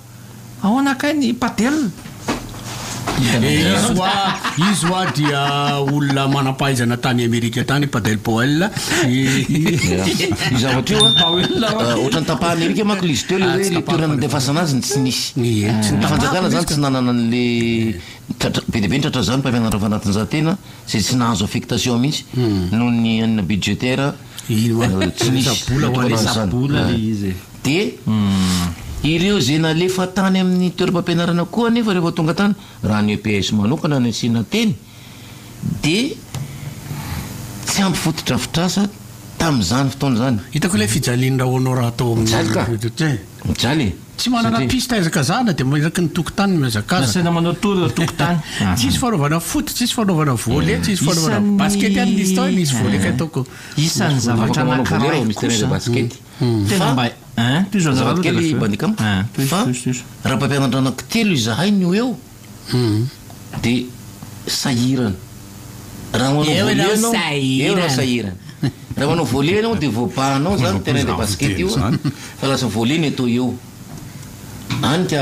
ahoana kay ny padel? Izy hoa, izy hoa dia olona manam-pahaizana tany Amerika tany, Padel Powell. Io zavatra io a, ohatran'ny tapahan'i Eric manko ilay izy teo ilay hoe ilay toerana nandefasana azy no tsy nisy. Ny fanjakana izany tsy nanana an'le tratra, be dia be ny tratra izany mpampianatra fanatanjahantena izay tsy nahazo affectation mihitsy noho ny anona budgétaire tsy nisy natokana ho an'izany. Dia ireo izay nalefa tany amin'ny toeram-pampianarana koa anefa rehefa tonga tany, raha ny EPS manokana no asiana teny, dia tsy ampy fotodrafitrasa tamin'izany fotoana izany. Hitako ilay fijalian'i Rahonora tao amin'ny Mijaly ka! Mijaly e! Tsy manana piste hihazakazahana dia eraky ny tokotany mihazakazaka. Nasaina manao tour ireo tokotany. Tsisy fanaovana foot, tsisy fanaovana volley, tsisy fanaovana basket ihany nisy tao, nisy volley kay ataoko. Isan'ny zavatra Afaka manao volley raha anankiray ao misy terrain de kosa. basket. Tena mba hein, tohizo anareo Azafady aloha kely dia Bandikam Hein, tohizo, fa tohizo, tohizo. raha mpampianatra anankitelo izahay no eo dia sahirana. Raha manao Eo volley ianao ianao, eo ianao sahirana. Raha manao volley ianao dia voabahanao izany terrain de basket io fa lasa volley ny atao eo. Any ka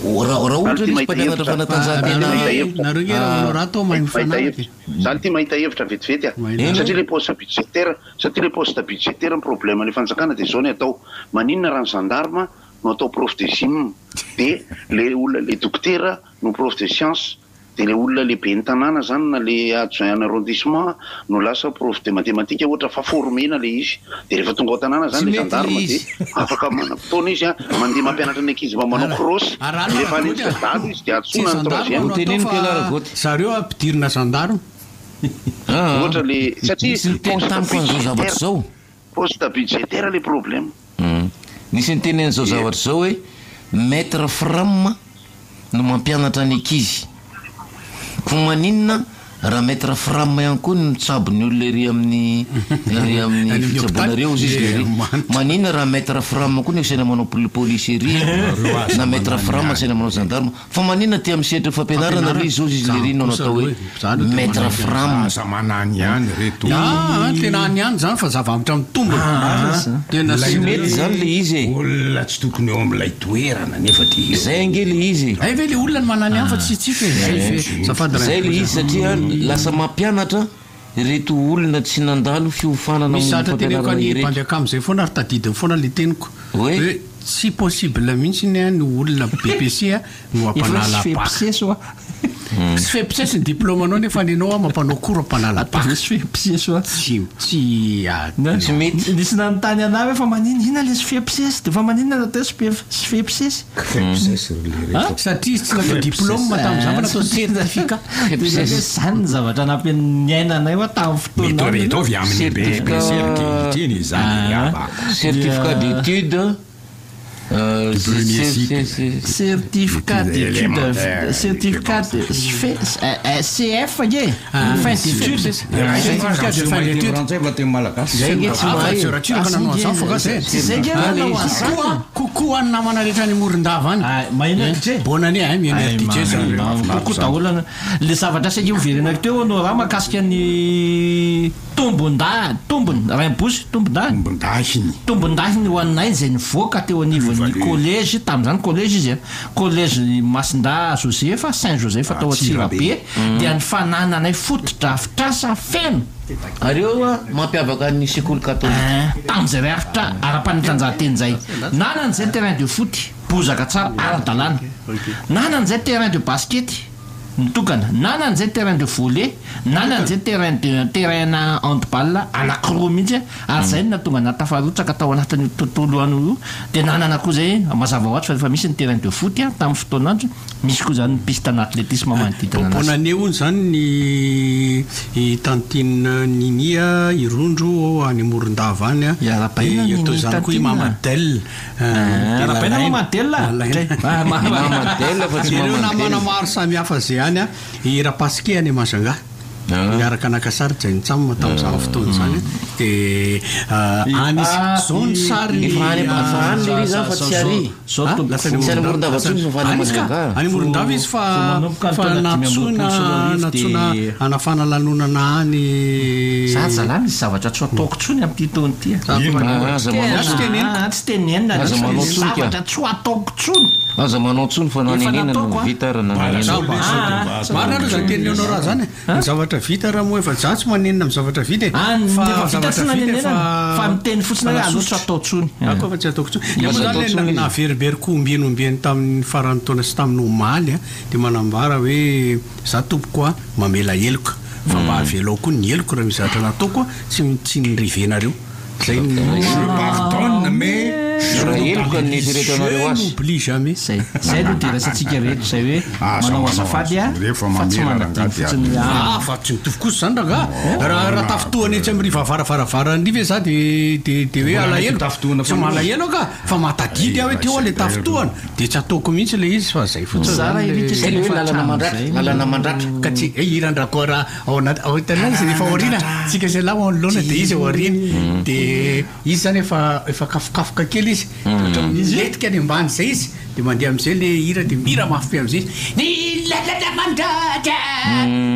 raha raha ohatra Zany hoe ty misy mahita mpampianatra hevitra. fanatanjahantena Mahita hevitra. Nareo nge raha manao raha toa mahay Mahita mifanaraka hevitra. e. Zany ty mahita hevitra vetivety a. Satria le poste budgétaire Satria le poste budgétaire ny problème ny fanjakana dia zao ny atao, maninona raha ny gendarme no atao prof de gym, de le olona le dokotera no prof de science, de le olona le ben'ny tanàna zany na le adjoint en arrondissement no lasa prof de mathématique ohatra fa former-na le izy, de rehefa tonga ao an-tanàna Tsy zany le mety le gendarme de izy. afaka manam-potoana izy an, mandeha mampianatra ny ankizy mba manao cross, Arahalo rehefa any Ragoty a. dalo izy de Tsy antsoina ny gendarme troisième. no atao Teneniko fa ialahy Ragoty. zareo ampidirina gendarme. Aa Ohatra le satria nisy niteny poste tamiko an'izao zavatra budgétaire izao. poste budgétaire le problème. Hum. Nisy niteny an'izao zavatra izao hoe maître Fram no mampianatra ny ankizy. Koa maninona raha maître Fram ihany koa no mitsabo ny olona ery amin'ny ery amin'ny Any amin'ny fitsaboana hôpitaly? ireo hozy izy Ie, lery. manitra. Maninona raha maître Fram koa no asaina manao pol- polisy ery Nareo aza na maître mandany Fram ihany. asaina manao gendarme. Fa maninona aty amin'ny sehatry ny fampianarana aloha izy hozy izy lery no natao hoe maître Fram. Aza manany ihany reto. Ah, tena any ihany zany fa zavamitra mitombina. Tena Tsy mety zany le izy e. Olona tsy tokony eo amin'ilay toerana nefa dia eo. Zay ange le izy e. Hay ve le olona no manany ihany fa tsy isika e. Hay ve. Azafady Zay le Rainiboza. izy satria lasa mampianatra ireto olona tsy nandalo fiofanana Misy momba ny zavatra teneniko fampianarana any ireto. bandy akama izay foana ary tadidiny foana le teniko. Hoe? Hoe tsy possible mihitsy ny ny olona BEPC no Efa hampanala hoe bac. sfepss oa. Sfepss ny diplôme-nao nefa ny anao mampanao cours hampanala bac. Ataovy sfepss oa. Tsy tsy Tsy mety. Nisy nanontany anah hoe fa maninona inona le sfepss de fa maninona no atao hoe sfepss? Sfepss ry lery. Satria izy tsy natao diplôme tamin'izany fa natao certificat. Zany ny zavatra nampianiainanay hoa tamin'ny fotoana. Mety mety avy amin'ny BEPC ankehitriny izany ry havako. Certificat d'études. Premier cycle. Certificat d'études Élémentaire, certificat de sfe eh. CF ange e! Fin d'études. Certificat de fin d'études. Frantsay fa teny malagasy. Zay nge tsy mahay. Ratsiratsiraka nanao an'izany fa zay. Tsy zay nge nanao an'izany. Coucou a, coucou any namana rehetra any Morondava any. Ah, maheno an'i DJ? Bonne année hein, mihaino Ay, DJ zany. mahafinaritra. Coucou daholo ana. Le zavatra saika hoverenako teo no raha mahakasika ny tombon-dahy, tombony, Rainibozy, tombon-dahiny. Tombon-dahiny. Tombon-dahiny ho anay izay nivoaka teo anivon'ny collège, tamin'izany collège izy a, collège Masindahy Joseph, Saint Joseph tao Antsirabe, dia ny fanananay fotodrafitrasa feno. Ary eo a, mampiavaka ny sekoly katolika. Ein, tamin'izay rafitra ara-panatanjahantena izay. Nanana izay terrain de foot, bozaka tsara, ara-dalàna. Nanana izay terrain de basket, nitokana. Nanana izay terrain de volley, nanana izay terrain de terrain-na handball anankiroa mihitsy, ary izay no nahatonga anà tafarotsaka tao anatin'io tontolo ano io. Dia nanana koa izay, mazava ho azy fa rehefa misy ny terrain de foot tamin'ny fotoan'andro, Misy koa izany ny piste ana athlétisme manodidina Bonne anazy. année hono izany ny i tantine Nini a, i Rondro any Morondava any a, Iarahabaina dia Nini toy izany koa i tantine. Mama Del Ah, dia Arahabaina Lalaina. Mama Del a. Lalaina. Ah, Mama Mama Del fa tsy Ireo Mama namana Del. maro samihafa izay any a, i Rapaske any Majunga. Niaraka naka sary Jaintsam tamin'izany fotoana izany dia any izy. Izao ny sary Efa any efa any lery zany fa tsy ary. Zao Ah, tompoko. lasa any Tsy any Morondava intsony fa any Any izy ka. Majunga. Any Morondava izy fa Vao manomboka ny fa taona nantsoina 2025 nantsoina dia- hanafana lanonana any. Za zalahy misy zavatra tsy ho ataoko intsony amin'ity taona ity. Ah, Aza manao Tsy teneniko. Ah, tsy tenenina. Aza manao intsony ka. Zavatra tsy ho ataoko intsony. Aza manao intsony fa Efa nanenenana nataoko, no ah. vita ary nanenenana. Marina aloha zany tenin'i Leonora zany e. Ny zavatra vita raha moa efa za tsy manenina amin'ny zavatra vita e. Ah, ny Fa efa vita tsy zavatra vita efa nanenenana. Fa miteny fotsiny hoe aleo tsy atao intsony. Ah, koa fa tsy ataoko intsony. Nefa Aza zany atao le intsony izy. naveriberiko ombieny ombieny tamin'ny faran'ny taona sy tamin'ny omaly a, dia manambara hoe za tompoko a mamela heloka fa mba avelao koa ny heloko raha misy zavatra nataoko a tsy tsy nirivenareo. Zay ny Je pardonne mais je Raha heloka ny n'oublie eritreretanareo Je azy. n'oublie jamais. Zay, zay no diraisantsika rehetra zay hoe Ah, manao manao azafady a azy. Rehefa fa tsy mamela manadino rangahy dia fotsiny hoe ah, Ah, fa tsy mitovy kosa zany rangahy. Raha raha tafintohana etsy amin'ny riva varavaravara ve za de de de hoe Mbola alahelo. mety tafintohana Tsy foana. malahelo ka fa mahatadidy aho hoe teo aho le tafintohana de tsy ataoko mihitsy le izy fa zay fotsiny. Zara zany le- Eric Zay le hoe lalana Efa mandratra, hatramin'izay. lalana mandratra. Ka tsy eh hiran-dRakoa raha ao anaty ao hitanao izy efa aoriana tsika zay lahy ao anoloana de izy ao aoriana de izy zany efa efa kafokafoka kely izy ohatra milentika any ambany zay izy de mandeha am'izay le hira de mihira mafy be am'izay izy ny lalana mandratra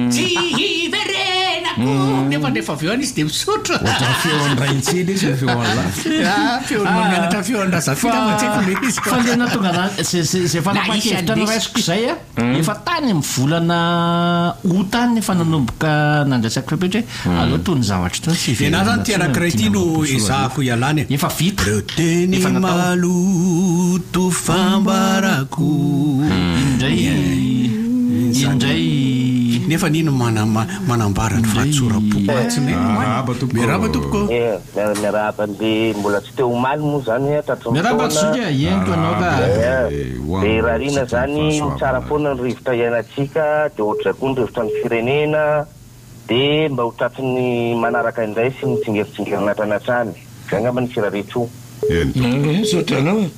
tsy hiverenako nefa nefa avy eo any izy de misotro Ohatran'ny feon'ny Raintsely izy ny feon'ny lahy. Ah, feon'ny mamianatra feon'ny Razafina fa tsy haiko le izy Fa le nahatonga ana- zay- zay zay fanapahan-kevitra Na isan'ny noraisiko zay a efa tany amin'ny volana août tany efa nanomboka nandraisako fepetra hoe aleo tony zavatra tony tsy De na zany ty anankiray ty no ezahako ialany e. Efa vita. Reo teny Efa natao. maloto fambarako. Indray indray Nefa nino mana- ma- manambara ny fahatsoram-poko tsy Miarahaba tompoko. Miarahaba tompoko. Eh, miarahaba an'le mbola tsy teo omaly moa zany hoe tratry ny Miarahaba taona. Zoky a, entiko anao ka. Eh, Eh, ho de an'ny rarina zany fahasoavana. tsara foana ny rivotra iainantsika de ohatr'izay koa ny rivotra ny firenena de mba ho tratry ny manaraka indray sy ny tsingeritsingerina hatrany hatrany zay angamba ny firaretsoa Eny. Misaotra anao e.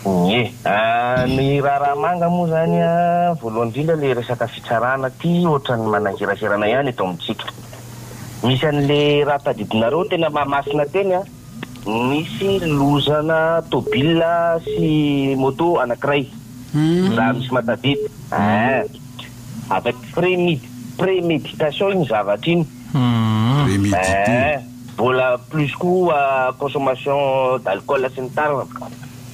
Ie. Ah, ny raharaha manga moa zany a voalohany indrindra le resaka fitsarana ty ohatran'ny manahirahirana ihany eto amintsika. Misy an'le raha tadidinareo tena mahamasina teny a misy lozana tobile sy moto anankiray. Raha misy mahatadidy. Ah, avec prémé- préméditation iny zavatra iny. Prémédité. Eh, mbola plus koa consommation d'alcool sy ny tariny.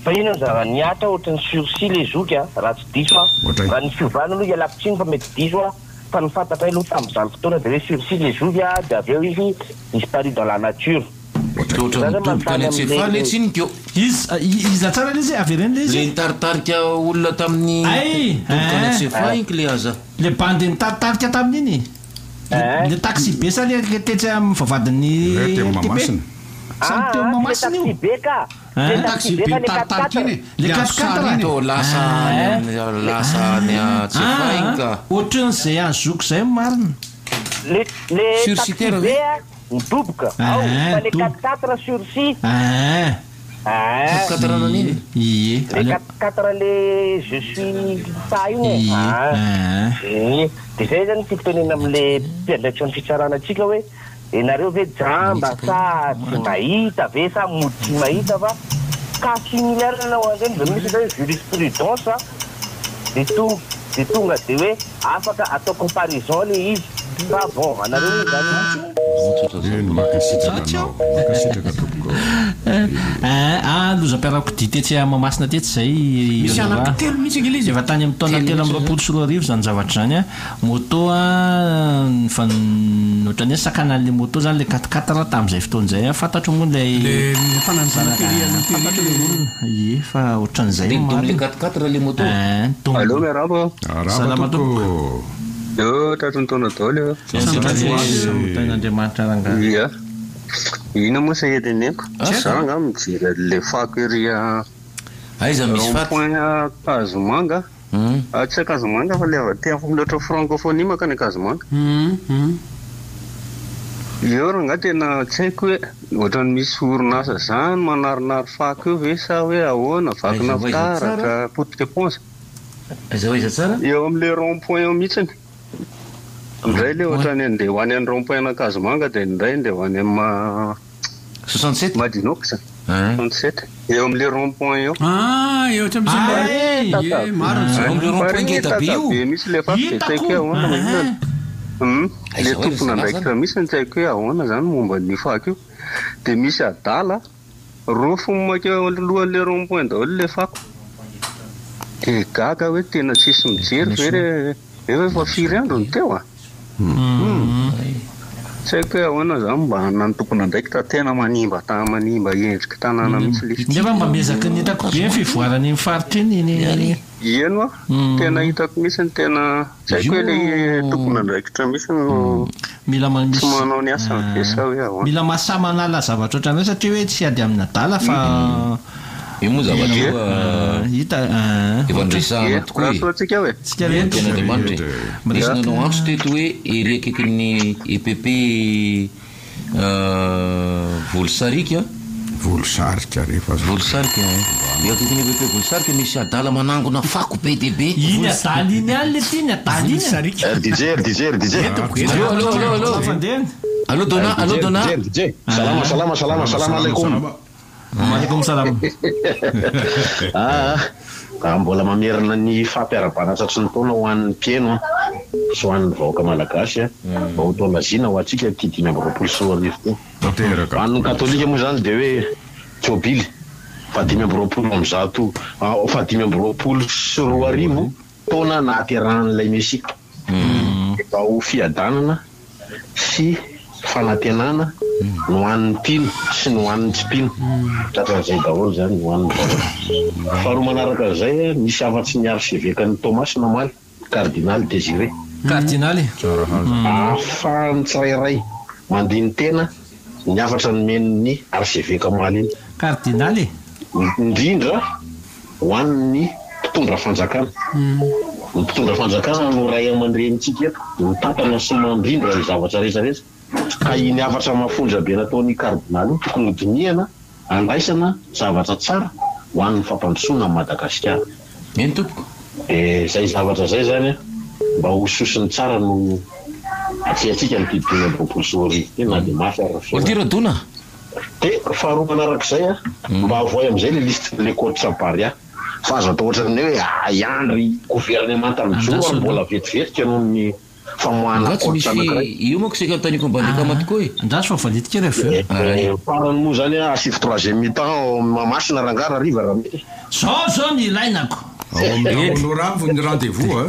Fa ino ny zava-niatra ohatran'ny sursis le zoky a, raha tsy diso a. Ohatray. Raha ny fiovana aloha ialako tsiny fa mety diso a. Fa ny fantatray aloha tamin'izany fotoana de hoe sursis le zoky a, de avy eo izy disparu dans la nature. Dia ohatran'ny midoboka any Antsefaly le tsinika eo. Izy iza tsara le izy avereny le Le izy. nitaritarika olona tamin'ny Ay, doboka any eh. Antsefaly iny le aza. Le bandy nitaritarika tamin'iny. Eh. Le taxi be sa le le tetsy amin'ny vavahadin'ny Le teo RTP? Mahamasina. Samy teo Ah, Mahamasina le io. taxi be ka. Eh. Le Taxi be ka, le nitaritarika iny e. Le Le azo quatre sary quatre. iny e. Tô lasa any amin'ny- lasa any Antsefaly iny ka. Ah, Ohatran'izay any zoky zay marina. Le le Sursis taxi terre, be a, midoboka. Ao, Eh, fa le doboka. 4x4 sursis. Ah. Aa. Quatre nanino? Ie. Le quatre quatre le je suis ça iny e. Ie. Aa. Ie. De zay zany tiako tenenina amle mpiandraikitra ny fitsarana antsika hoe enareo ve jamba sa tsy mahita ve sa mody tsy mahita fa cas similaire nanao an'ireny de misy atao hoe jurisprudence de tonga de tonga de hoe afaka atao comparaison le izy fa bon anareo moa zany Eny, mankasitraka anao. Mankasitraka tompoko. Ah, lozam-piarakodia tetsy Mahamasina tetsy izay. Misy anankitelo mihitsy ange ilay izy e. Efa tany amin'ny taona 2023 izany zavatra izany an. Moto an, fa ohatran'ny hoe sakanan'ilay moto izany ilay quatre quatre tamin'izay fotoana izay an. Fantatro moa ilay Ilay fananjana tery aloha tery Fantatro ilay ilay olona. Ie, fa ohatran'izay Dia no nidomina marina. quatre quatre ilay moto. Ein, tombony. Allo miarahaba. Arahaba Salama tompoko. tompoko. Eo tratry ny taona daholo eo. Samy Tahin'Andriamanitra rangahy. Ia. Inona moa sa iteneniko? Za angaha mijery an'ilay fako ery a Aiza misy rond faty? point Ankazomanga. Ah, tsy Ankazomanga fa ilay avy aty amin'ny loatra francophonie mankany Ankazomanga. Eo rangahy tena tsy haiko hoe ohatran'ny misy orinasa zany manarinary fako eo ve sa hoe ahoana, vakina Aiza ho aiza tsara? fitaratra, potika éponge. Aiza ho aiza tsara? Eo amin'ilay rond point eo mihitsiny. Indray ilay ohatran'ny andeha ho any amin'ny rond point an'Ankazomanga dia indray andeha ho any amin'ny 67? Madinox. 67. Eo amin'ilay rond point eo. Ah, eo tsy misy ilay. Ie, marina izany. Eo amin'ilay rond point ngeda be io. Be mihitsy ilay fako dia tsy haiko hoe ahoana na inona. Hum, Aiza ilay ho aiza tompon'andraikitra mihitsy no tsy haiko hoe ahoana izany momba an'io fako io. Dia misy adala Rofiny mankeo alohan'ilay rond point daholo ilay fako. Dia gaga hoe tena tsisy mijery ve re nefa efa firy andro no teo a? Hum. Tsy haiko hoe ahoana izany mba hanana ny tompon'andraikitra tena manimba ta manimba endriky tanàna mihitsy ilay izy. Nefa mba miezaka ny hitako be ny fivoaran'iny faritra iny iny. Eny hoa, tena hitako mihitsy ny tena tsy haiko hoe ilay tompon'andraikitra mihitsy no Mila tsy manao ny asany ve sa hoe ahoana. Mila mahasahy manala zavatra ohatran'izay satria hoe tsy ady amin'ny adala fa Io moa zavatra io hita efa noresahana tokoa e. Raha antsika eo e. Tsika rehetra. Tenin'Andriamanitra e. Nisy nanao antso teto hoe ery akaikin'ny EPP Volosarika. Volosarika rehefa azo. Volosarika eh. Eo akaikin'ny EPP Volosarika misy adala manangona fako be dia be. Iny adala iny ihany le ty, iny adala iny. Volosarika. RDJ, RDJ, RDJ. Allo, allo, allo, allo. Fandehany. Allo Dona, allo Dona. RDJ, Salama, salama, salama, salama alaikum. Waalaikum salam. Ah, ah, mbola mamerina ny fampiarahabana tratry ny taona ho an'ny mpihaino an, sy ho an'ny vahoaka malagasy an, mba ho taona zina ho antsika ity 2025 ity. Tanteraka. Ho an'ny katolika moa izany dia hoe jobily faha-125 faha-2025 taona nahaterahan'ilay Mesia. Mba ho fiadanana sy fanantenana ny ho an'ny mpino sy ny ho an'ny tsy mpino. Tratran'izay daholo izany ny ho an'ny vahoaka. Faharoa manaraka an'izay, nisy afa-tsy ny arsevekan'i Toamasina omaly, Kardinaly Désiré. Kardinaly. Ahafahan'ny tsirairay mandini-tena ny hafatra nomen'ny arseveka omaly iny. Kardinaly. Indrindra ho an'ny mpitondra fanjakana. Ny mpitondra fanjakana no ray aman-drenintsika eto, mitantana sy mandrindra ny zavatra rehetra rehetra. Ka iny hafatra mafonja be nataon'i Kardinaly iny tokony hodinihana handraisana zavatra tsara ho an'ny fampandrosoana an'i Madagasikara. Eny tompoko. Dia izay zavatra izay izany mba ho sosony tsara no atrehantsika amin'ity 2025 ity na dia mafy ary ny Ody fiainana. Radona. Dia faharoa manarak'izay an, mba avoay amin'izay ilay lisitry ny coach Barea fa aza atao ohatran'ny hoe hiandry governemanta mijoro ary mbola vetivetika noho ny famoahana Angaha tsy coach misy anankiray. io manko saika anontaniako ambadika tokoa e. Andraso fa validiko kely avy eo. Dia farany moa izany an, asivo troisième mi-temps ao Mahamasina rangahy rahariva raha mety. Zao zao ny ilainako. Ao amin'ny Honorable ny rendez-vous a.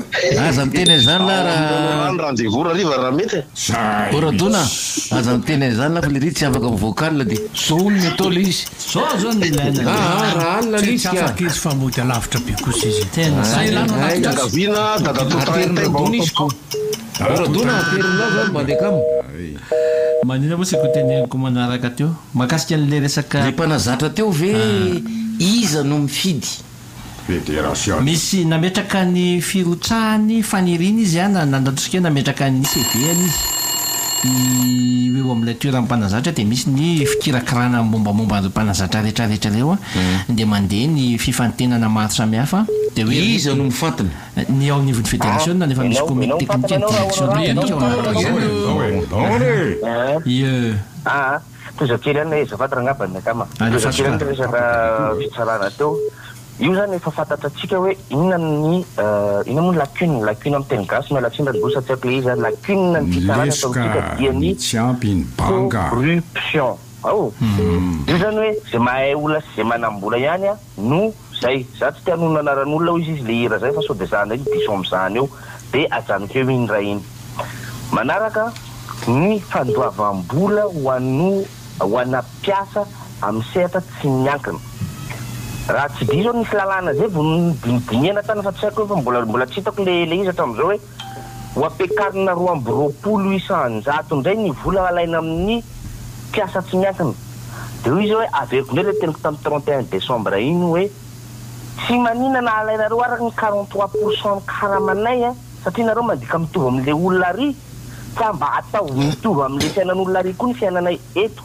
Aza miteny an'izany Ao lah amin'ny raha. Honorable ny rendez-vous rahariva raha mety e. Zay Ô Radona, mihitsy. aza miteny an'izany lah fa lery tsy afaka mi-vocal dia zao hono ny atao le izy. Zao zao ny ilaina. Ah ah, raha alina le Tsy izy ka. afaka izy fa mody alavitra be kosa izy. Tena Ay, zay. ay. Fianakaviana dadatoa Aterin'i Train Radona izy ko. Ô Radona, aterinao zany mba andeha kamo. Manina moa saika ho teneniko manaraka teo mahakasika an'ilay resaka. Le mpanazatra teo ve iza no mifidy? Federation. Misy nametraka ny firotsahany faniriana izy an, na nataontsika hoe nametraka ny CV-ny izy. Ny eo amin'ilay toeran'ny mpanazatra dia misy ny fikirakirana ny mombamomba an'ireo mpanazatra rehetra rehetra ireo dia mandeha ny fifantenana maro samihafa dia hoe Iza no mifantina? Ny ao anivon'ny federasiona nefa misy comité teknika ny direction teknika ao anatin'izay. Ie. Aa, tohizo kely ihany azafady rangaba ny akama. Tohizo kely ihany resaka fitsarana teo. Io zany efa fantatratsika hoe inona ny inona moa ny lacune, lacune amin'ny teny gasy miala tsiny raha diso tsy haiko le izy an, lacune ny fitsarana eto amintsika dia ny Tsy ampy ny banga. corruption. Ao. Io zany hoe ze mahay olona sy ze manam-bola ihany an no zay. Za tsy te hanonona anaran'olona hoy izy le hira zay fa sao de za ndray no diso amzany eo. De ajanoko eo iny ray iny. Manaraka ny fandoavam-bola ho an'o ho ana mpiasa amin'ny sehatra tsy miankina. Raha tsy diso aho nisy lalàna zay vao nodinidinihana tany fa tsy haiko hoe fa mbola mbola tsy hitako le le izy hatramin'izao hoe ho ampiakarina 22 isan-jato indray ny vola alaina amin'ny mpiasa tsy miankina. Dia hoy izy hoe averiko indray le teniko tamin'ny 31 décembre iny hoe tsy maninona na alainareo araka ny 43 pour cent ny karamanay an satria nareo mandika mitovy amin'le olona ary Fa mba ataovy mitovy amin'ilay fiainan'olona ary koa ny fiainanay eto.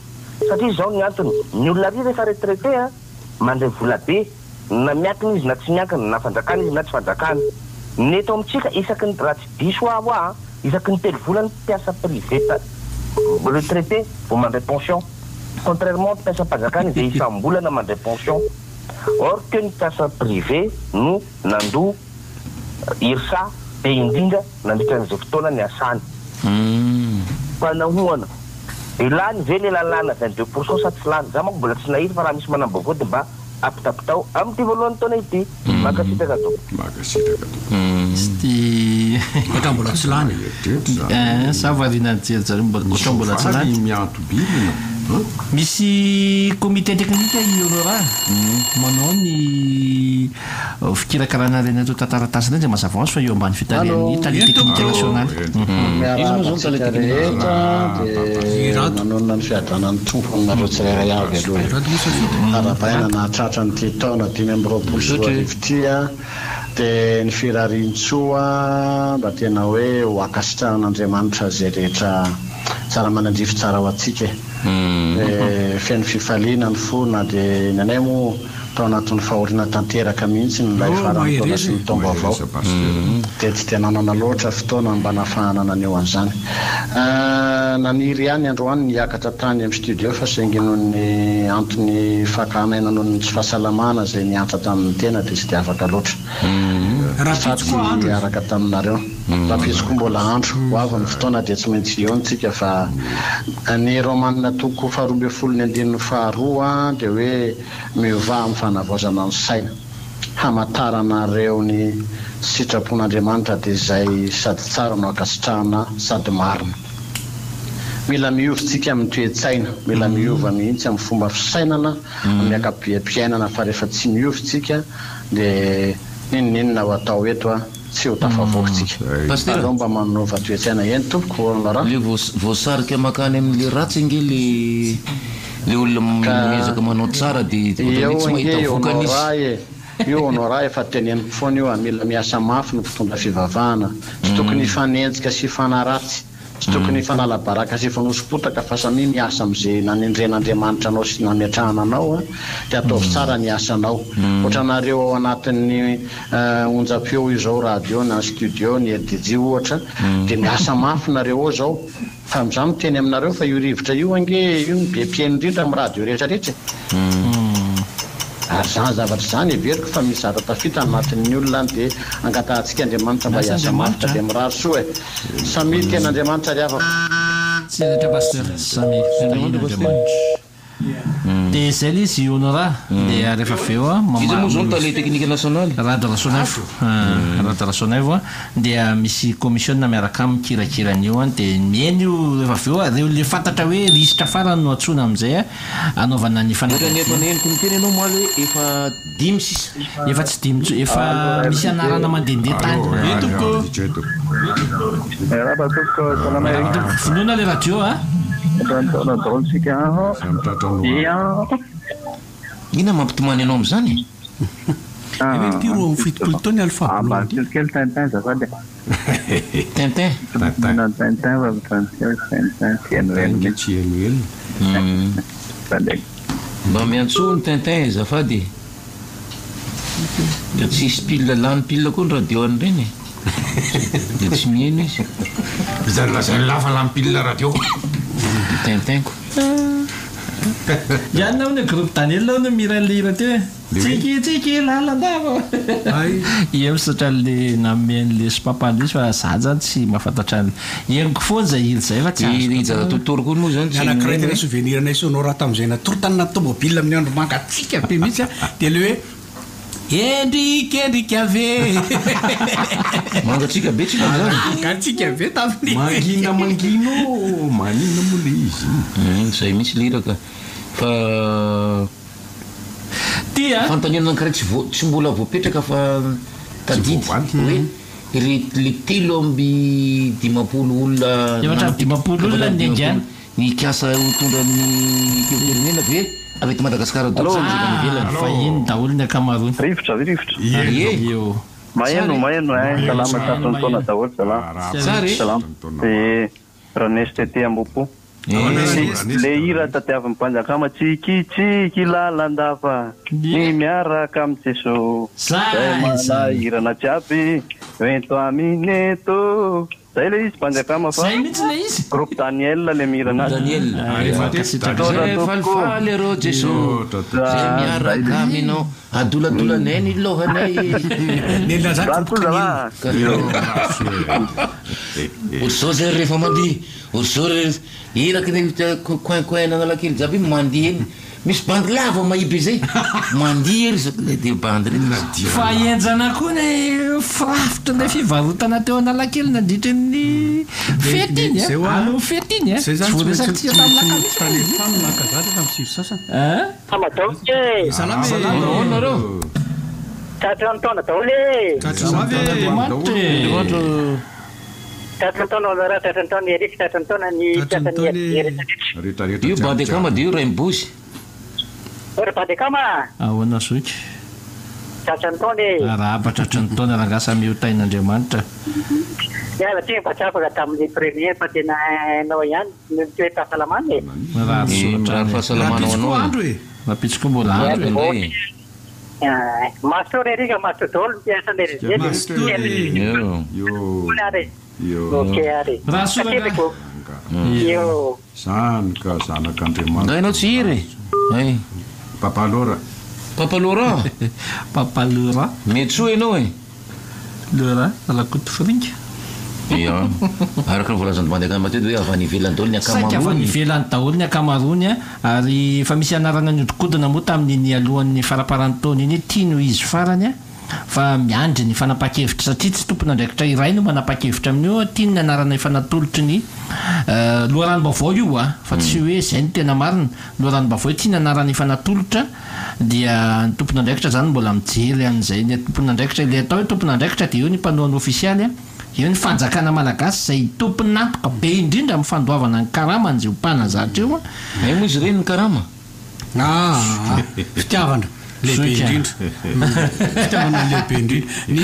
Satria izao ny antony, ny olona ary rehefa retraité an, mandray vola be, na miankina izy na tsy miankina, na fanjakana izy na tsy fanjakana. Ny eto amintsika isaky ny, raha tsy diso aho an, isaky ny telo volana ny mpiasa privé retraité vao mandray pension. Contrairement ny mpiasam-panjakana izay isam-bolana mandray pension. Or que ny mpiasa privé no nandoa IRSA be indrindra nandritra an'izay fotoana niasany. Fa nahoana? Dia lany ve le lalàna 22 pour cent sa tsy lany? Za manko mbola tsy nahita fa raha misy manam-baovao dia mba ampitapitao amin'ity voalohan'ny taona ity. Mankasitraka tompoko. Mankasitraka tompoko. Izy ity. Ohatra mbola tsy lany. Eh, za variana nijery zareo mbola ohatra mbola tsy lany. Mianto-bilona. Misy comité technique i Honorat manao ny Fikirakarana ireny antontan-taratasy ireny dia mazava ho azy fa eo ambany fitarihan'ny Tale Teknika Nasionaly. Miarahaba antsika rehetra dia manonona ny fiadanan'ny Tompo aminareo tsirairay avy aloha e. Arahabaina nahatratra an'ity taona 2025 ity dia ny firarian-tsoa mba tena hoe ho ankasitrahan'Andriamanitra izay rehetra tsara manandrify tsara ho antsika e. Feno fifaliana ny fo na dia ny anay moa Tao anatin'ny fahoriana tanteraka mihitsy ny ilay faran'ny taona sy ny taom-baovao. Dia tsy dia nanana loatra fotoana mba nahafahana naneho an'izany. Naniry ihany androany ny hiakatra tany amin'ny studio fa saingy noho ny antony fakana aina noho ny tsy fahasalamana izay nihatra tamin'ny tena dia tsy dia afaka loatra. Fa tsy hiaraka taminareo. Rahampitso koa mbola andro. Ho avy ny fotoana dia tsy maintsy hihaona isika fa ny Romana toko faharoa ambin'ny folo ny andininy faharoa dia hoe Miovà amin'ny fanavaozana ny saina. Hamantaranareo ny sitrapon'Andriamanitra dia izay sady tsara no ankasitrahana sady marina. Mila miova isika amin'ny toe-tsaina, mila miova mihitsy amin'ny fomba fisainana, amin'ny ankapobeam-piainana fa rehefa tsy miova isika dia n'inon'inona ho atao eto tsy ho tafavoaka isika. Pasitera. Aleo mba manova toe-tsaina. Eny tompoko, Laurent. Le voasarika makany amin'le ratsy ange le le olona miezaka manao tsara de ohatran'ny hoe Eo tsy mahita ange vokany izy. Honorat e! Io Honorat efa teneniko foana io a, mila miasa mafy ny mpitondra fivavahana, tsy tokony hifanenjika sy hifanaratsy, tsy tokony hifanala baraka sy hifanoso-potaka fa samia miasa amin'izay nanendren'Andriamanitra anao sy nametrahana anao a, dia ataovy tsara ny asanao. Ohatranareo ao anatin'ny onjam-peo izao, radio na studio, ny RDJ ohatra, dia miasa mafy nareo ao izao, Fa za miteny aminareo fa io rivotra io ange io no be mpihaino indrindra amin'ny radio rehetra rehetra e! Ary zany zavatra zany heveriko fa misy zavatra tafita anatin'ny olona any dia angatahantsika Andriamanitra mba hiasa mafy ka dia mirary soa e! Samia tian'Andriamanitra ry havako. Tsy rehetra Pasteur, samia tahian'Andriamanitra. Dia izay ilay izy Honorat, dia rehefa avy eo an, Iza moa izao ny tale teknika nasionaly? Rado Rasoanaivo, Rado Rasoanaivo an, dia misy commission miaraka aminy mikirakira an'io an, dia mihaino io rehefa avy eo an, ireo ilay fantatra hoe lisitra farany no antsoina amin'izay an, hanaovana ny Ohatran'ny efa fanadihadiana. neniko niteny ianao omaly hoe efa dimy sisa. Efa tsy dimy intsony, efa misy anarana mandehandeha tany. Allo, tompoko. Miarahaba tompoko, salama e. Vonoina le radio a. Tratran'ny taona daholo tsika an. Samy tratran'ny Ia. Inona mampitomany anao amin'izany e? Eny ity 72 taona i Alpha Blondy. Ambany kely Tintin azafady e. Tintin. Tintin Tintin fa ambany kely Tintin tsy henoheno mihitsy. Tsy henoheno. Mba miantsoa ny Tintin azafady e. Ka tsisy pile lany pile koa ny radio an'ireny e. Dia tsy miheno izy. Izany lazain'i lahy fa lany pile radio. Tintin ko. Ianona hono e groupe Daniel hono mihira an'ilay hira teo e. Tsiky tsiky lalandava. Ie misaotra an'le nanome an'le sopapa an'le izy fa za zany tsy mahafantatra an'le. Henoko foana izay hira izay fa tsy I azoko Rija atao. Totory koa moa zany Ny tsy anankiray mihaino tena e. souvenir anay sonora tamin'izay natory tany anaty tomobile amin'ny andro mangatsiaka be mihitsy dia le hoe Endrikendrika ve? Mangatsiaka be tsika amin'izany. Mangatsiaka be tamin'iny. Mangina mangina ô, maninona moa le izy iny? Hum, zay mihitsy le hira ka. Fa Ty a! Fanontaniana anankiray tsy voa, tsy mbola voapetraka fa tadidy hoe ry le 53 olona 54 olona ny niaingàna. Nikasa hitondra ny filoham-pirenena ve avy eto Madagasikara daholo sa misy avy any ivelany? Vahiny daholo ny ankamaroany. Rivotra ve rivotra? Ie. Maheno maheno eh, salama tratry ny taona daholo zalahy. Tsara e. Salama. Dia Ranesy TT Ambohipo. Le hira tadiavin'ny mpanjakama tsiky tsiky lalandava ny miaraka amin'i Jeso zay manahirana jiaby ento aminy eto zay le izy mpanjakama fa Zay mihitsy le izy. Groupe Daniel le mihira anazy. Daniel. Zay falifaly arô Jeso zay miaraka aminao adoladolanay ny lohanay. Nilazany Zany koa zalahy. Ohatr'izao zay rehefa mandihy, ohatr'izao rehefa eraky ny coin coin Analakely jiaby iny mandihy eny, misy bandy lava mahia be zay, mandihy ery zay de bandy reny. Fa henjana koa ny firafitry ilay fivarotana teo Analakely nandritra ny fety iny Zay a, hoa, alohan'ny fety iny a, zay tsy zany tsy maintsy voaresaka tsy tsika tamin'ny maintsy lakamisy tany moa izy io. an-trano naka zatra tamin'ny sivy sasany. Hein? Salama daholo e! Salama e! Ahoana nareo? Tratry ny taona daholo e! Tratry ny avy e! Andriamanitra e! Andriamanitra. Tratry ny taona Honorable, tratry ny taona Eric, tratry ny taona ny Tratry ny mpiasan'ny taona e! RG rehetra rehetra. Io bandy akama dia io Rainibozy. Ô ry bandy akama a! Ahoana zoky? Tratry ny taona e! Arahaba tratry ny taona rangahy samy ho tahin'Andriamanitra. Miala tsiny fa tsy afaka tamin'ny premier fa tena hainao ihany ny toe-pahasalamana e! Mirary soa Mirary hatrany e! fahasalamana ho Rahampitso anao koa e! andro e! Rahampitso koa mbola andro e! Indray e! Mazotoa ry Eric, mazotoa daholo ny mpiasan'ny RG dia Mazotoa e! Io. ary. Io. Ok ary. Raha soa rangahy. Kateriko. Io. Zany ka zanak'Andriamanitra. Nga ianao tsy hira e! Hay. Papa Laura. Papa Laurent. Papa Laurent. Mety soa ianao e! Laurent Rakotofiringa. Ia. Araka ny voalazan'i Bandy Akama teto hoe avy any ivelany daholo ny Saika avy any ankamaroany. ivelany daholo ny ankamaroany ary efa misy anarana nihodinkodina moa tamin'iny alohan'ny faramparan'ny taona iny hoe ity no izy farany fa miandry ny fanapahan-kevitra satria tsy tompon'andraikitra iray no manapa-kevitra amin'io, ity ny anarana efa natolotry ny loharanom-baovao io fa tsy hoe izay no tena marina, loharanom-baovao ity ny anarana efa natolotra dia ny tompon'andraikitra izany mbola mijery an'izay, ny tompon'andraikitra ilay atao hoe tompon'andraikitra dia eo ny mpanohana ofisialy, eo ny fanjakana malagasy izay tompon'antoka be indrindra amin'ny fandoavana ny karaman'izay ho mpanazatra eo. Hay moa izy ireny ny karama? Ah, fitiavana lehibe indrindra. Fitiavana lehibe indrindra. Ny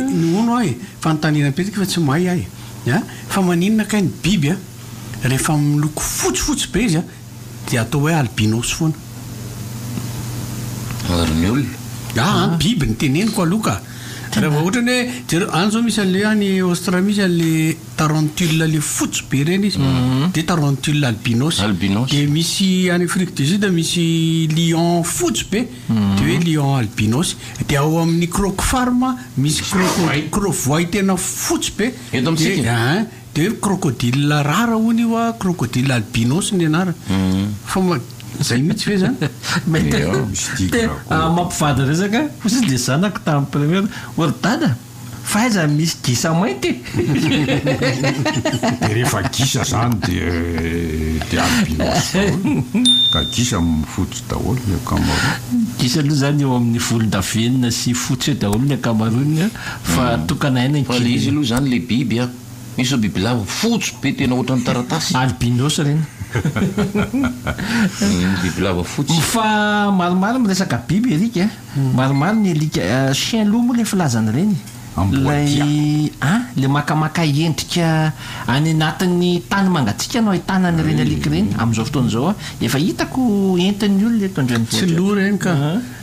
ny hono aho e, fanontaniana mipetraka fa tsy mahay aho e. A, fa maninona kay ny biby a, rehefa miloko fotsifotsy be izy a, dia atao hoe albinos foana. Ary ny olona? Ah, ny biby no teneniko aloha ka. Raha vao ohatra ny hoe, jereo, any izao misy an'ilay any Australie misy an'ilay tarentule le fotsy be ireny izy, dia tarentule albinos. Albinos. Dia misy any Afrique du Sud misy lion fotsy be, dia hoe lion albinos. Dia ao amin'ny croc farm misy croco- crovoay tena fotsy be. Eto amintsika? Dia, ein, dia hoe crocodile rara hono io a, crocodile albinos ny anarany. Fa ma- zay mihitsy ve zany? Mety Ia, misy tigre te koa. mampivady resaka hoy izy le zanako tamin'ny première, ô ry dada, fa aiza misy gisa mainty e? Dia rehefa gisa zany dia dia albinos daholo. Ka gisa fotsy daholo ny ankamaroany. Gisa aloha zany eo amin'ny volondavenona sy fotsy eo daholo ny ankamaroany fa tokana aina ny Fa le izy kely. aloha zany le biby a, misy zao bibilava fotsy be tena ohatran'ny taratasy. Albinos ireny. Bibilava fotsy. Fa maromaro miresaka biby Eric a. Maromaro ny alika, chien loup moa ilay filazana ireny. Ilay an, ilay makamaka endrika any anatin'ny tany mangatsiaka no ahitana an'ireny alika ireny amin'izao fotoana izao an. Efa hitako entin'ny olona eto an-drenivohitra. Tsy loup ireny ka.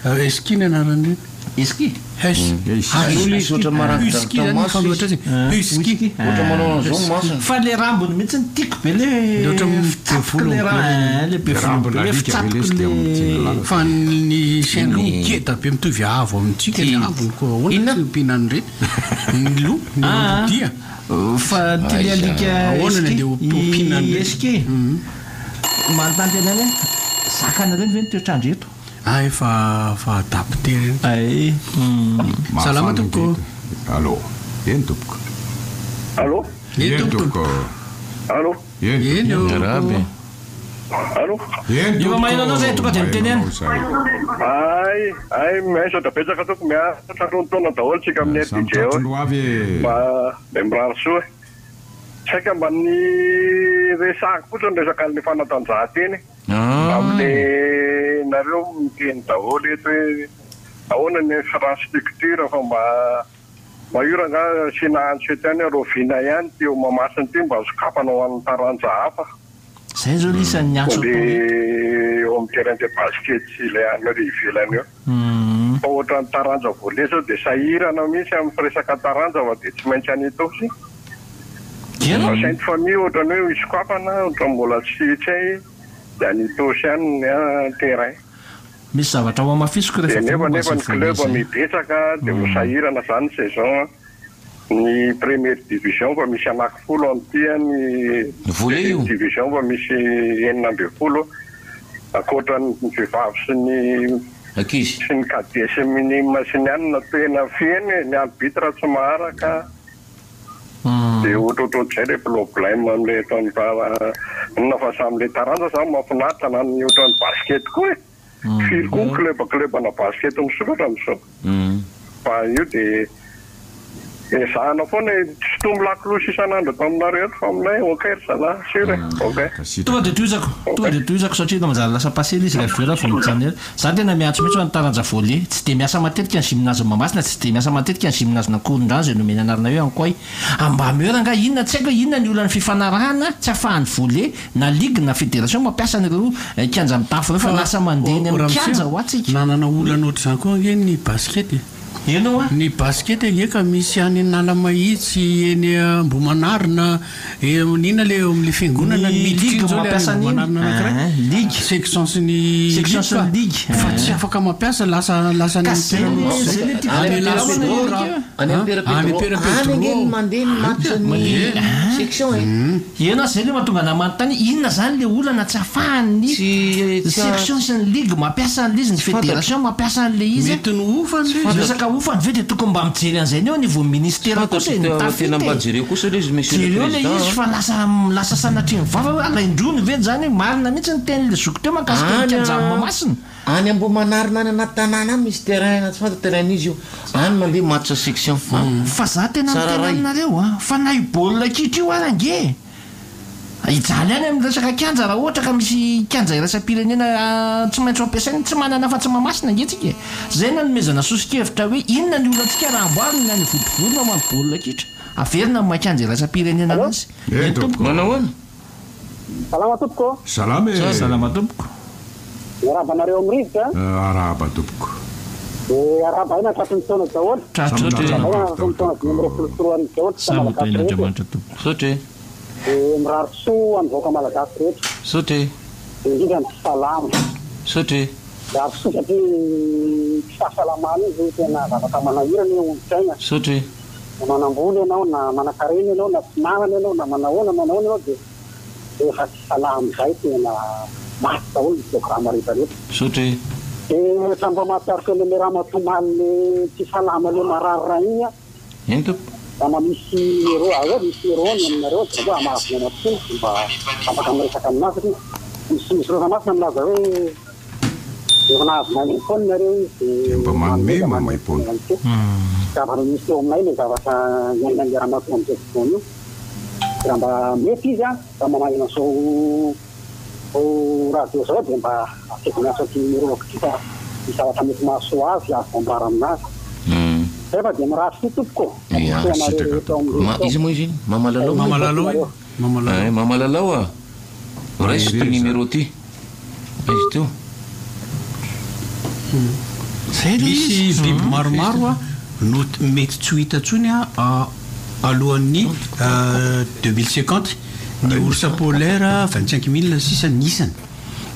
Husky ny anaran'ireny. Husky? Hus. Husky izy ohatra marangidrangitra maso izy. Husky. Ohatra manao an'izao ny masony. Fa le rambony mihitsy no tiako be le fitsapiko le ra le be volo be le fitsapiko le. Fa ny chien loup ngeda be mitovy haavo amintsika ny haavony koa ahoana tsy ompiana an'ireny? Ny loup, ny ambodia. Fa ty le alika Ahoana ny andeha ompiana an'ireny? Husky. Manontany tena ihany hoe zakanareo ve ny toetr'andro eto? Ah efa fa adapté reny. Ay Salama tompoko. Allô. Eny tompoko. Allô. Eny tompoko. Allô. Eny tompoko. Miarahaba e. Allô. Eny tompoko. Efa maheno anao zay tonga dia mitenena. Ay ay misaotra betsaka tompoko miasa tratry ny taona daholo tsika amin'ny Samy RDJ ao. tratry ny ho avy e. Mba dia mirary soa e. Saika mba ny resahako fotsiny resaka an'ilay fanatanjahantena e. Amle nareo miteny daholo eto hoe ahoana ny infrastructure fa mba mba io rangaha asiana antso eto ihany hoe rahoviana ihany ity eo Mahamasina ity mba sokafana ho an'ny taranja hafa. Zay zao lisa ny antso Dia atao eto. eo amin'ny terrain de basket sy ilay any ry ivelany eo. Fa ohatran'ny taranja volley zao dia sahirana mihitsy amin'ny resaka taranja fa dia tsy maintsy any Itaosy. Fa Sainte Famille ohatran'ny hoe hisokafana ohatran'ny mbola tsy tsy hay. Dia any Itaosy any ny terrain. Misy zavatra ho hamafisiko Dia rehefa nefa voa nefa izay ny volet club izay. mibetsaka dia ho sahirana zany saison ny première division fa misy anaky folo amin'ity an, ny Volet io. deuxième division fa misy 16 ankoatra ny vehivavy sy ny Ankizy. sy ny cadet sy ny minime sy ny anona tena feno e, ny arbitre tsy maharaka. Dia ohatrohatr'izay ilay problème amin'ilay eto inona fa samy ilay taranja zany mahafinaritra na ny ohatran'ny basket koa e! Firy koa ny club club ana basket misokatra amin'izao? Fa io dia ezahana foana e! Tsy tombo lakolosy isan'andro eto aminareo eto fa aminay ok ry zalahy, sur e! Ok. Tonga dia tohizako, tonga dia tohizako satria manjary lasa passé ilay izy raha avy eo raha vao mijanona ela. Za tena miantso mihitsy ho an'ny taranja volley. Tsy dia miasa matetika ny gymnase Mahamasina, tsy dia miasa matetika ny gymnase Ankorondrano izay nomena anarana hoe Ankoay. Ambameur angaha inona tsy haiko hoe inona ny olan'ny fifanarahana tsy afahan'ny volley na ligue na fédération mampiasa an'ireo kianja mitafo ireo fa lasa mandeha eny amin'ny kianja hoa tsika. Nanana olana ohatr'izany koa ange ny basket e. Eny hoa. Ny basket ange ka misy any Analamahitsy, eny Ambohimanarina, eo inona le eo amin'le fiangonana Ny miditra ligue iny zao le any mampiasa an'iny. Ambohimanarina anankiray. Eeh, ligue. Section sy ny Section ligue sy ka. ny ligue. Fa tsy afaka mampiasa, lasa lasa any Ka amin'ny zay toerana le zay le tiako any tena Las tenenina Pedro, Eric io. Any Any Père Pedro. Pedro. Any ange ny mandeha ny match ny section e. Eny zay le mahatonga anah manontany hoe inona zany le olana tsy afahan'ny section sy ny ligue mampiasa an'le izy, ny federation mampiasa an'le izy. Mety ny hofany le izy. Resaka hofany ve dia tokony mba mijery an'izay ny eo anivon'ny ministera kosa e, ny tafita Tena mba e. jereo kosa le izy monsieur le Jereo le président izy a. fa lasa lasa sanatria ny vava hoe alain-drony ve zany, marina mihitsy ny tenin'le zoky teo mahakasika ny Any kianjan'i Mahamasina. Any Ambohimanarina any anaty tanàna any misy terrain tsy fantatra terrain izy io any mandeha match section Fa za tena Tsara miteny ray. aminareo a, fa na io baolina kitra io ara ange e, hijaly ihany amin'ny resaka kianja raha ohatra ka misy kianja iraisam-pirenena tsy maintsy ho ampiasaina, tsy manana afa-tsy Mahamasina ange tsika e, zay nanomezana soso-kevitra hoe inona ny olantsika raha amboarina ny any Vontovorona ho an'ny baolina kitra, averina amin'ny maha kianja iraisam-pirenena anazy. Eny tompoko. Manao ahoana? Salama tompoko ô. Salama e. Salama tompoko. Miarahaba anareo amin'ny rivotra a. Arahaba tompoko. Dia arahaba aina tratry ny taona daholo. Tratry ny Arahaba taona. aina tratry ny taona 2025 daholo tsika Samy ho Malagasy rehetra e. tahin'Andriamanitra tompoko. Misaotra e. Dia mirary soa ho an'ny vahoaka Malagasy rehetra. Misaotra e. Dia indrindra ny tsy salama. Misaotra e. Mirary soa satria tsy fahasalamana io zao tena zavatra manahirana eo amin'ny fiainana. Misaotra e. Na manambola ianao na manankarena ianao na tsy manana ianao na manahoana manahoana ianao dia rehefa tsy salama izay tena maty daholo ny programa rehetra rehetra. Misaotra e. Dia ohatran'ny mba mahatsiaro tena ilay ramatoa omaly le tsy salama le marary raha iny aho. Eny tompoko. Mba na misy numéro ahoa misy numéro ny aminareo dia mba mahavonona tokoa dia mba afaka miresaka aminazy satria misy misy soratra masina milaza hoe Efa nahazo maimaim-poana nareo izy Dia mba manome manomeza maimaim-poana. ihany koa. Zavatra nisy teo aminay ilay zavatra niainan'ilay ramatoa amin'izao fotoana io. Raha mba mety izy an, raha mba manana izao Vao radio zao dia mba asaivo miantso an'ity numéro-ko ity fa misy zavatra mety mahasoa azy azoko ambara aminazy. Zay fa dia mirary soa tompoko ô! Ya, Soa anareo sitraka rehetra ao tompoko. amin'ny Ma, iza moa izy iny? Mama Lalao moa? Mama Lalao iny. Mama Lalao. Eh, Mama Lalao a! Raiso ity numéro ity. Aiza teo? Zay le Misy izy. biby maromaro no mety tsy ho hita intsony alohan'ny 2050. Ny ours polaire 25 000 sisa ny isany.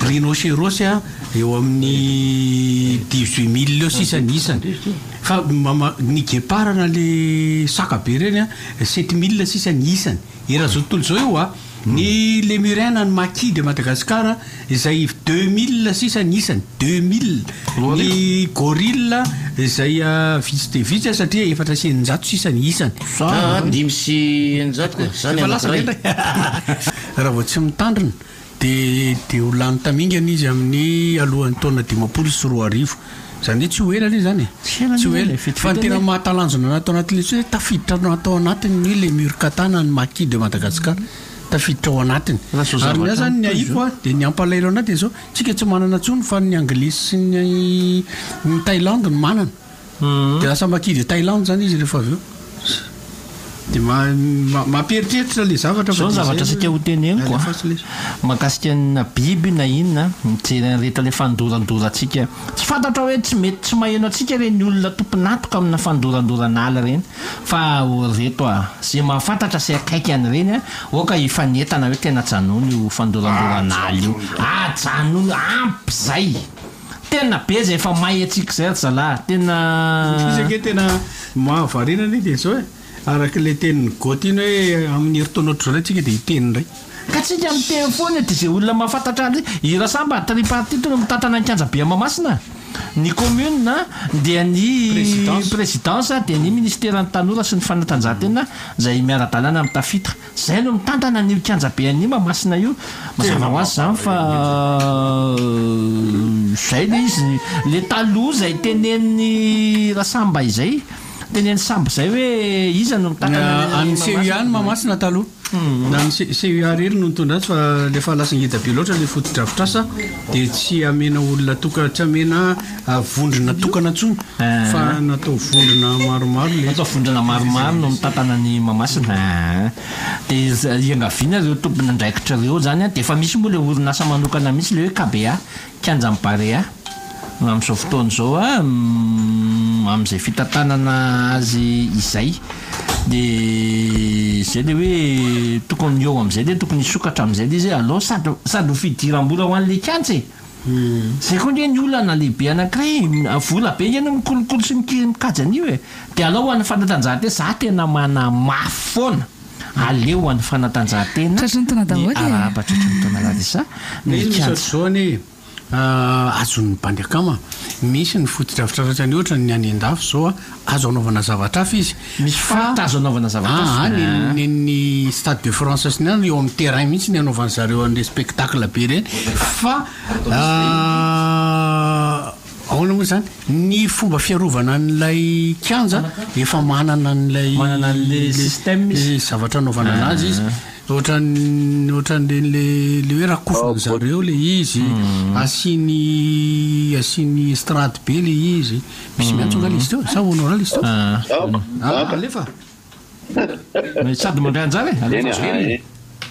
Rhinocéros eo amin'ny 18 000 eo sisa ny isany. Fa ny guépard na le saka be ireny 7 000 sisa ny isany. Eran'izao tontolo izao io a! Ny Lémurien na ny Maki de Madagascar izay 2000 sisa ny isany, 2000. Ny Gorille izay vitsy dia vitsy satria 604 sisa ny isany. Aa 605 ka, za ny Efa lasa ve anakiray. indray? Raha vao tsy mitandrina dia dia ho lany tamingana izy amin'ny alohan'ny taona 2050. Izany hoe tsy ho ela anie izany e! Tsy ho ela. Fa ny tena mahatalanjona anah tao anatin'ilay izy hoe tafiditra tao anatin'ny le mur katana ny Maki de Madagascar. Tafiditra ao anatiny. Ary ny ahy izany ny ahiako a, dia ny hampalahelo anah dia izao, tsika tsy manana intsony fa ny anglisy sy ny ny Thaïlande no manana. Dia lasa Maki de Thaïlande izany izy rehefa avy eo. Dia mampieritreritra ilay zavatra fa Zao ny dia zavatra izay saika ho teneniko a, alefaso lesy. mahakasika ny na biby na inona, mijery an'ireto ilay fandorandorantsika, tsy fantatra hoe tsy mety tsy maheno antsika ireny olona tompon'antoka amina fandorandoran'ala ireny fa ireto a, ze mahafantatra sy akaiky an'ireny a, aoka hifanentana hoe tena ajanony io fandorandoran'ala io, ajanony, ampy zay! Tena be zay efa may antsika zay ry zalahy, tena. Izy ange tena mahavariana anie dia izao e, araka ilay tenin'i Goth iny hoe amin'ny herintaona ohatr'izao indray tsika dia hiteny indray. Ka tsika miteny foana e, dia izay olona mahafantatra an'ilay i Rasamba tripartite no mitantana ny kianja be Mahamasina, ny commune dia ny présidence dia ny ministeran'ny tanora sy ny fanatanjahantena izay miara-dalana amin'ny Tafita. Zay no mitantana an'io kianjabe an'i Mahamasina io. Mazava ho azy zany fa zay le izy. Le taloha zay tenenin'i Rasamba izay, tenenin'i Samba izay hoe iza no mitantana An'ny an'i CUA ny Mahamasina. Mahamasina taloha. Na ny CUA irery no nitondra azy fa rehefa lasa ngeda be loatra le fotodrafitrasa dia tsy amena olona tokana, tsy amena vondrona tokana intsony fa natao vondrona maromaro le. Natao vondrona maromaro no mitantana an'i Mahamasina. Dia iangaviana ireo tompon'andraikitra ireo izany an, dia efa misy moa ilay orinasa manokana mihitsy ilay hoe KBA, Kianjan'i Barea, amin'izao fotoana izao an, amin'izay fitantanana azy izay. Dia izay ilay hoe tokony eo amin'izay dia tokony hisokatra amin'izay ilay izy hoe alao sady sady ho fidiram-bola ho an'ilay kianja e! Zay koa nge ny olana lehibe anankiray e, vola be nge no mikolokolo sy mikajy an'io e, de alao ho an'ny fanatanjahantena, za tena manamafy foana, aleo ho an'ny fanatanjahantena Tratry ny taona ny daholo e. arahaba tratry ny taona Larissa, Ilay ny izy misy kianja. ohatr'izao anie e, azon'ny bandy akama, misy ny fotodrafitrasa ohatrany ohatra ny any an-dafy izao a, azo anaovana zavatra hafa izy Misy fa faritra azo anaovana zavatra hafa. aa ny ny ny stade de France sy ny any eo amin'ny terrain mihitsy ny anaovan'ny zareo an'le spectacle be ireny fa ahoana moa izany ny fomba fiarovana an'ilay kianja efa manana an'ilay Manana an'le système izy. le zavatra anaovana anazy izy ohatran'ny ohatran'ireny le le hoe rakofany zareo le izy asiany asiany estrade be le izy Misy miantso angaha izy teo? Sa honoral izy teo? Ah, alefa. Sady mandray anjara e, alefa Eny velona. e,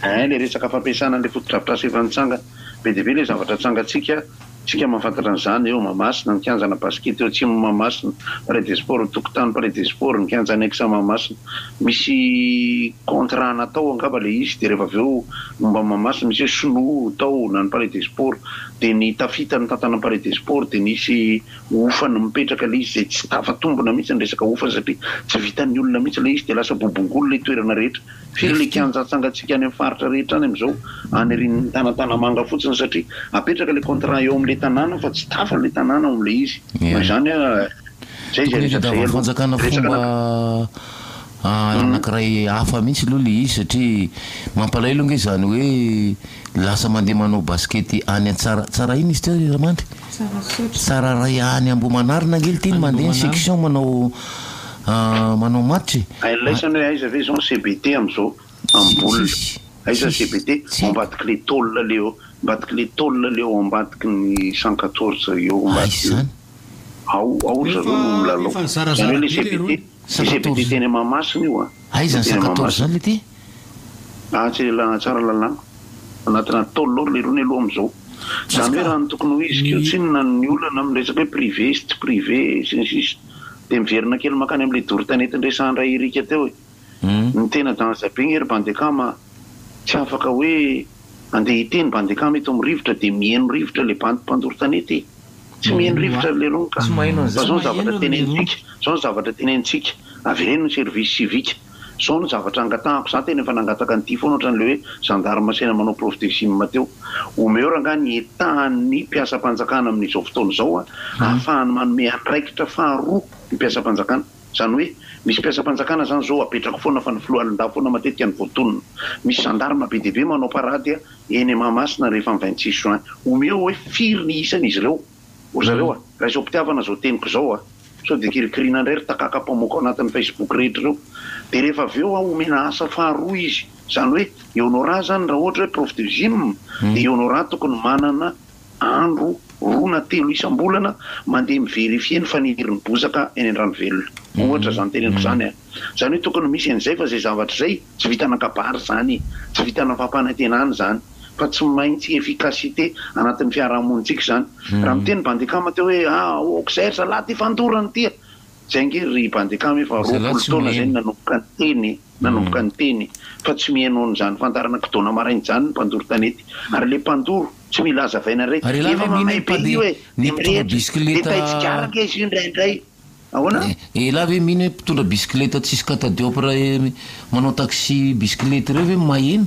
eh, le resaka fampiasana an'le fotodrafitrasa efa nitsangana. Be dia be le zavatra atsangantsika, tsika mahafantatra an'izany eo Mahamasina, ny kianjana basket eo atsimo Mahamasina, Palais des sports, tokotany Palais des sports, ny kianja annexe Mahamasina. Misy contrat natao angamba le izy dia rehefa avy eo momba an'i Mahamasina misy hoe sinoa tao na ny Palais des sports dia ny tafita nitantana ny Palais des sports dia nisy Hofany mipetraka ilay izy izay tsy tafatombina mihitsy ny resaka hofany satria tsy vitan'ny olona mihitsy ilay izy dia lasa bobongolo ilay toerana rehetra. Firy ilay kianja atsangantsika any amin'ny faritra rehetra any amin'izao any aorian'ny Tanantanamanga fotsiny satria apetraka ilay contrat eo amin'ilay tanàna fa tsy tafa ilay tanàna ao amin'ilay izy. Noho izany izay izay Tokony resaka izay hitadiavan'ny aloha. fanjakana Resaka fomba anankiray hafa mihitsy aloha ilay izy satria mampalahelo ange izany hoe lasa mandeha manao basikety any Antsara, Tsara inona izy teo ry Ramandry? Tsara ray any Ambohimanarina ange ity no mandeha ny section manao manao match e. Hain'laisany hoe aiza ve izao ny CBT amin'izao amin'ny boule? Aiza ny CBT? Ao ambadik'ilay tôle le eo. Ambadiky le tôle le ao ambadiky ny 114 eo ambadiky eo. Ao ao ry zareo no milalao. Efa Izany nizarazara hoe le be le CPT, rony. le CPT teny Mahamasina io a. Aiza ny Teny 114 Mahamasina. zany le ty? Atsy Tsaralalàna. Anatina tôle ao ry lerony aloha amin'izao. Izany hoe raha ny tokony ho izy koa tsinona ny olana amin'ny resaka hoe privé sy tsy privé sy ny sisa. Dia miverina kely mankany amin'ilay doro tanety niresahan-dRaha Eric teo e. Ny tena danger be nge ry Bandekama a! Tsy afaka hoe andeha hiteny Bandekama eto amin'ny rivotra dia miheno rivotra ilay bandy mpandoro tanety e! Tsy miheno rivotra ry lerony ka! Tsy maheno Fa an'izany. zao ny zavatra tenenintsika, zao ny zavatra tenenintsika, avereno ny service civique, zao ny zavatra angatahako, za tena efa nangataka an'ity foana ohatran'ilay hoe gendarme asaina manao prof de gym teo, omeo rangahy ny état-n'ny mpiasam-panjakana amin'izao fotoana izao a, ahafahany manome andraikitra faharoa ny mpiasam-panjakana. Izany hoe, misy mpiasam-panjakana izany izao apetrako foana fa ny foloalindahy foana matetika no voatonona. Misy gendarme be dia be manao parade eny Mahamasina rehefa ny 26 juin. Omeo hoe firy ny isan'izy ireo? Ry zareo a! Raiso am-pitiavana izao teniko izao a! Sao dia kirikiriana indray ry takaka mpamoaka ao anatin'ny facebook rehetra ireo. Dia rehefa avy eo omena asa faharoa izy. Izany hoe, i Honorat izany raha ohatra hoe prof de gym dia i Honorat tokony manana andro roa na telo isam-bolana mandeha mi-verifier ny fanirin'ny bozaka eny Andranovelona. Ohatra izany teneniko izany an. Izany hoe tokony misy an'izay fa izay zavatra izay tsy vitana kabary izany e, tsy vitana fampanantenana izany fa tsy maintsy efficacité anatin'ny fiarahamonintsika izany. Raha miteny Bandekama teo hoe ah aok'izay ry zalahy ity fandorana ity a! Izay ange ry Bandekama efa Zalahy 20 tsy taona izay maheno. no nanomboka niteny e. Nanomboka niteny fa tsy mihaino an'izany fandaharana kidona maraina izany ny mpandoro tanety. Ary ilay mpandoro tsy mila hazavaina indray. Ary ialahy Efa ve mino mamay hoe be io mpandeha e! ny Dia mpitondra mirehitra. Dia bisikileta taitsigara ange izy io indraindray. Ahoana? Elah ve mino hoe mpitondra bisikileta tsisy catadiopre manao taxi bisikileta ireo ve maheno?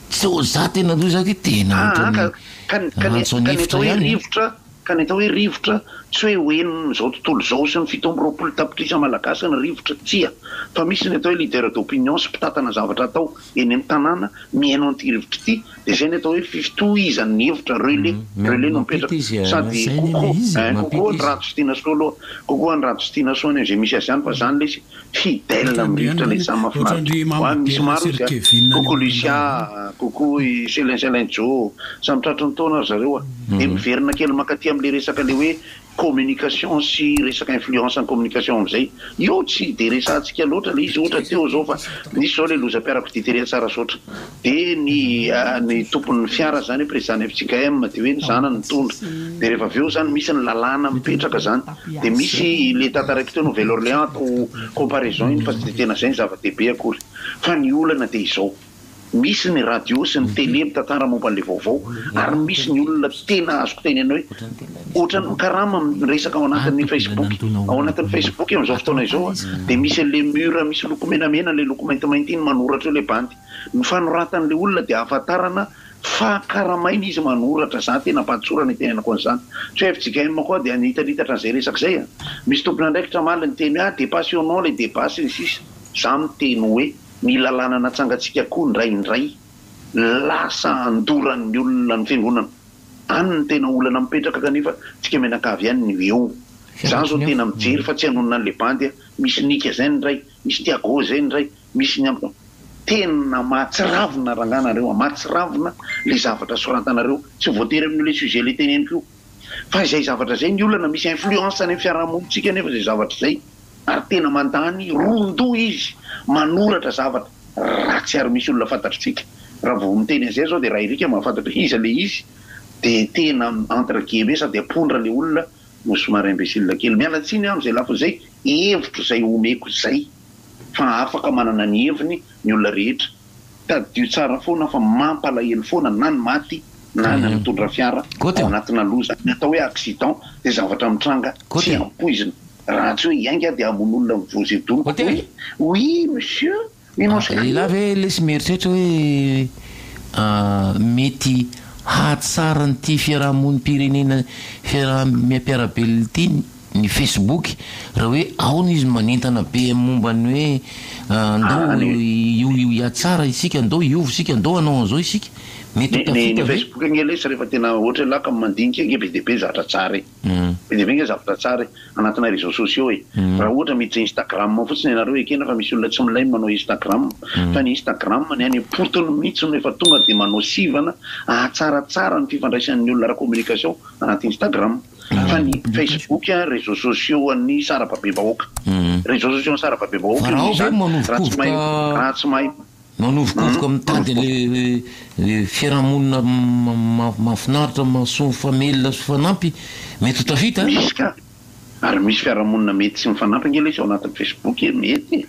Tsy za tena aloha za ke tena Aa ohatran'ny ka ka ka ny rantso ka ny an'efitra atao hoe ihany e. rivotra ka ny atao hoe rivotra tsy hoe ho henon'izao tontolo izao sy ny 27 tapitrisa malagasy ny rivotra, tsia, fa misy ny atao hoe leader d'opinion sy mpitantana zavatra atao eny amin'ny tanàna mihaino an'ity rivotra ity dia izay ny atao hoe fitohizan'ny hevitra, relais, relais no Mampita mipetraka izy e, sady Zay anie coucou le izy e. hein, mampita coucou an'i izy. Rado sy Tinasoa aloha, coucou an'i Rado sy Tinasoa any amin'izay misy azy any fa zany lesy Fidèle amin'ny rivotra ilay izaho mahafinaritra. Ohatran-dry Ho any misy Mama maro Dela sy izy ry a. Kevin any Coucou Lucia, Morondava. coucou i Selin Selin Joe. Samy tratry ny taona ry zareo a. Dia miverina kely mankaty amin'ilay resaka ilay hoe communication sy resaka influence en communication amin'izay. Io tsy dia resahantsika loatra ilay izy ohatra teo izao fa nisy izao ilay lozam-piarakodia tery Tsarasaotra. Dia ny ny tompon'ny fiara izany hoe président ny fjkm dia hoe ny zanany nitondra. Dia rehefa avy eo izany misy ny lalàna mipetraka izany. Dia misy ilay tantaraiko teo Nouvelle Orléans atao comparaison iny fa tsy dia tena izay ny zava-dehibe akory. Fa ny olana dia izao, misy ny radio sy ny télé mitantara momba an'ilay vaovao ary misy ny olona tena azoko tenenina hoe ohatran'ny mikarama miresaka ao anatin'ny facebook. Ao anatin'ny facebook amin'izao fotoana izao dia misy an'ilay mur misy loko menamena ilay loko maintimainty iny manoratra eo ilay bandy. Ny fanoratan'ilay olona dia ahafantarana fa karamaina izy manoratra, za tena ampahatsorana itenenako an'izany. Tsy hoe fjkm koa dia nitanitatra an'izay resaka izay a! Misy tompon'andraikitra omaly niteny hoe ah dia passionnant ilay débat sy ny sisa Za miteny hoe ny lalàna natsangantsika koa indraindray lasa andoran'ny olona ny fiangonana. Any no tena olana mipetraka kanefa tsika mianakavy ihany no eo. Za zao tena mijery fa tsy hanonona an'ilay bandy a! Misy Nika zay indray, misy Tiago zay indray, Misy ny am tena mahatsiravina rangaha nareo a, mahatsiravina le zavatra soratanareo, tsy voatery amin'io le sujet le teneniko io fa izay zavatra izay ny olana, misy influence any amin'ny fiarahamonintsika anefa izay zavatra izay ary tena mandany ron-doha izy manoratra zavatra ratsy ary misy olona fantatritsika raha vao miteny an'izay zao de raha Eric mahafantatra hoe iza le izy de tena entre guillemets sady ampondra le olona no somary imbecile kely, miala tsiny aho amin'izay lafiny izay, hevitro izay omeko izay. fa afaka manana ny heviny ny olona rehetra. Tadidio tsara foana fa mampalahelo foana na ny maty na ny mitondra fiara ao anatina loza. Ny atao hoe accident dia zavatra mitranga tsy ampoizina. Raha tsy hoe hiainga dia hamono olona mivoa-zedoniko hoe oui monsieur. Elah ve lesy mieritreritra hoe mety hahatsara an'ity fiarahamonim-pirenena fiaraha-miampiara-belona ity ny facebook raha hoe aona izy manentana be momba ny hoe andao hihatsara isika, andao hiova isika, andao hanao an'izao isika. Mety ho Ny ny tafita ve? Facebook ange lesy rehefa tena ohatra hoe laka mandinika ange be dia be zavatra tsara e. Be dia be ange zavatra tsara e, anatina réseaux sociaux e. Raha ohatra miditra Instagram fotsiny ianareo ekena fa misy olona tsy milay ny manao Instagram fa ny Instagram ny any am-potony mihitsy no efa tonga dia manao sivana ahatsaratsara ny fifandraisan'ny olona ara-communication anaty Instagram. Fa ny Facebook réseaux sociaux an'ny sarababem-bahoaka. Réseaux sociaux an'ny sarababem-bahoaka Fa io raha noho ao ve izany raha tsy mahay manovokovoka raha tsy mahay Manovokovoka mitady le fiarahamonina mahafinaritra, mahasoa mifamelona sy mifanampy, mety ho tafita an! Misy ka! Ary misy fiarahamonina mety tsy mifanampy ange lesy ao anatin'ny Facebook e! Mety e!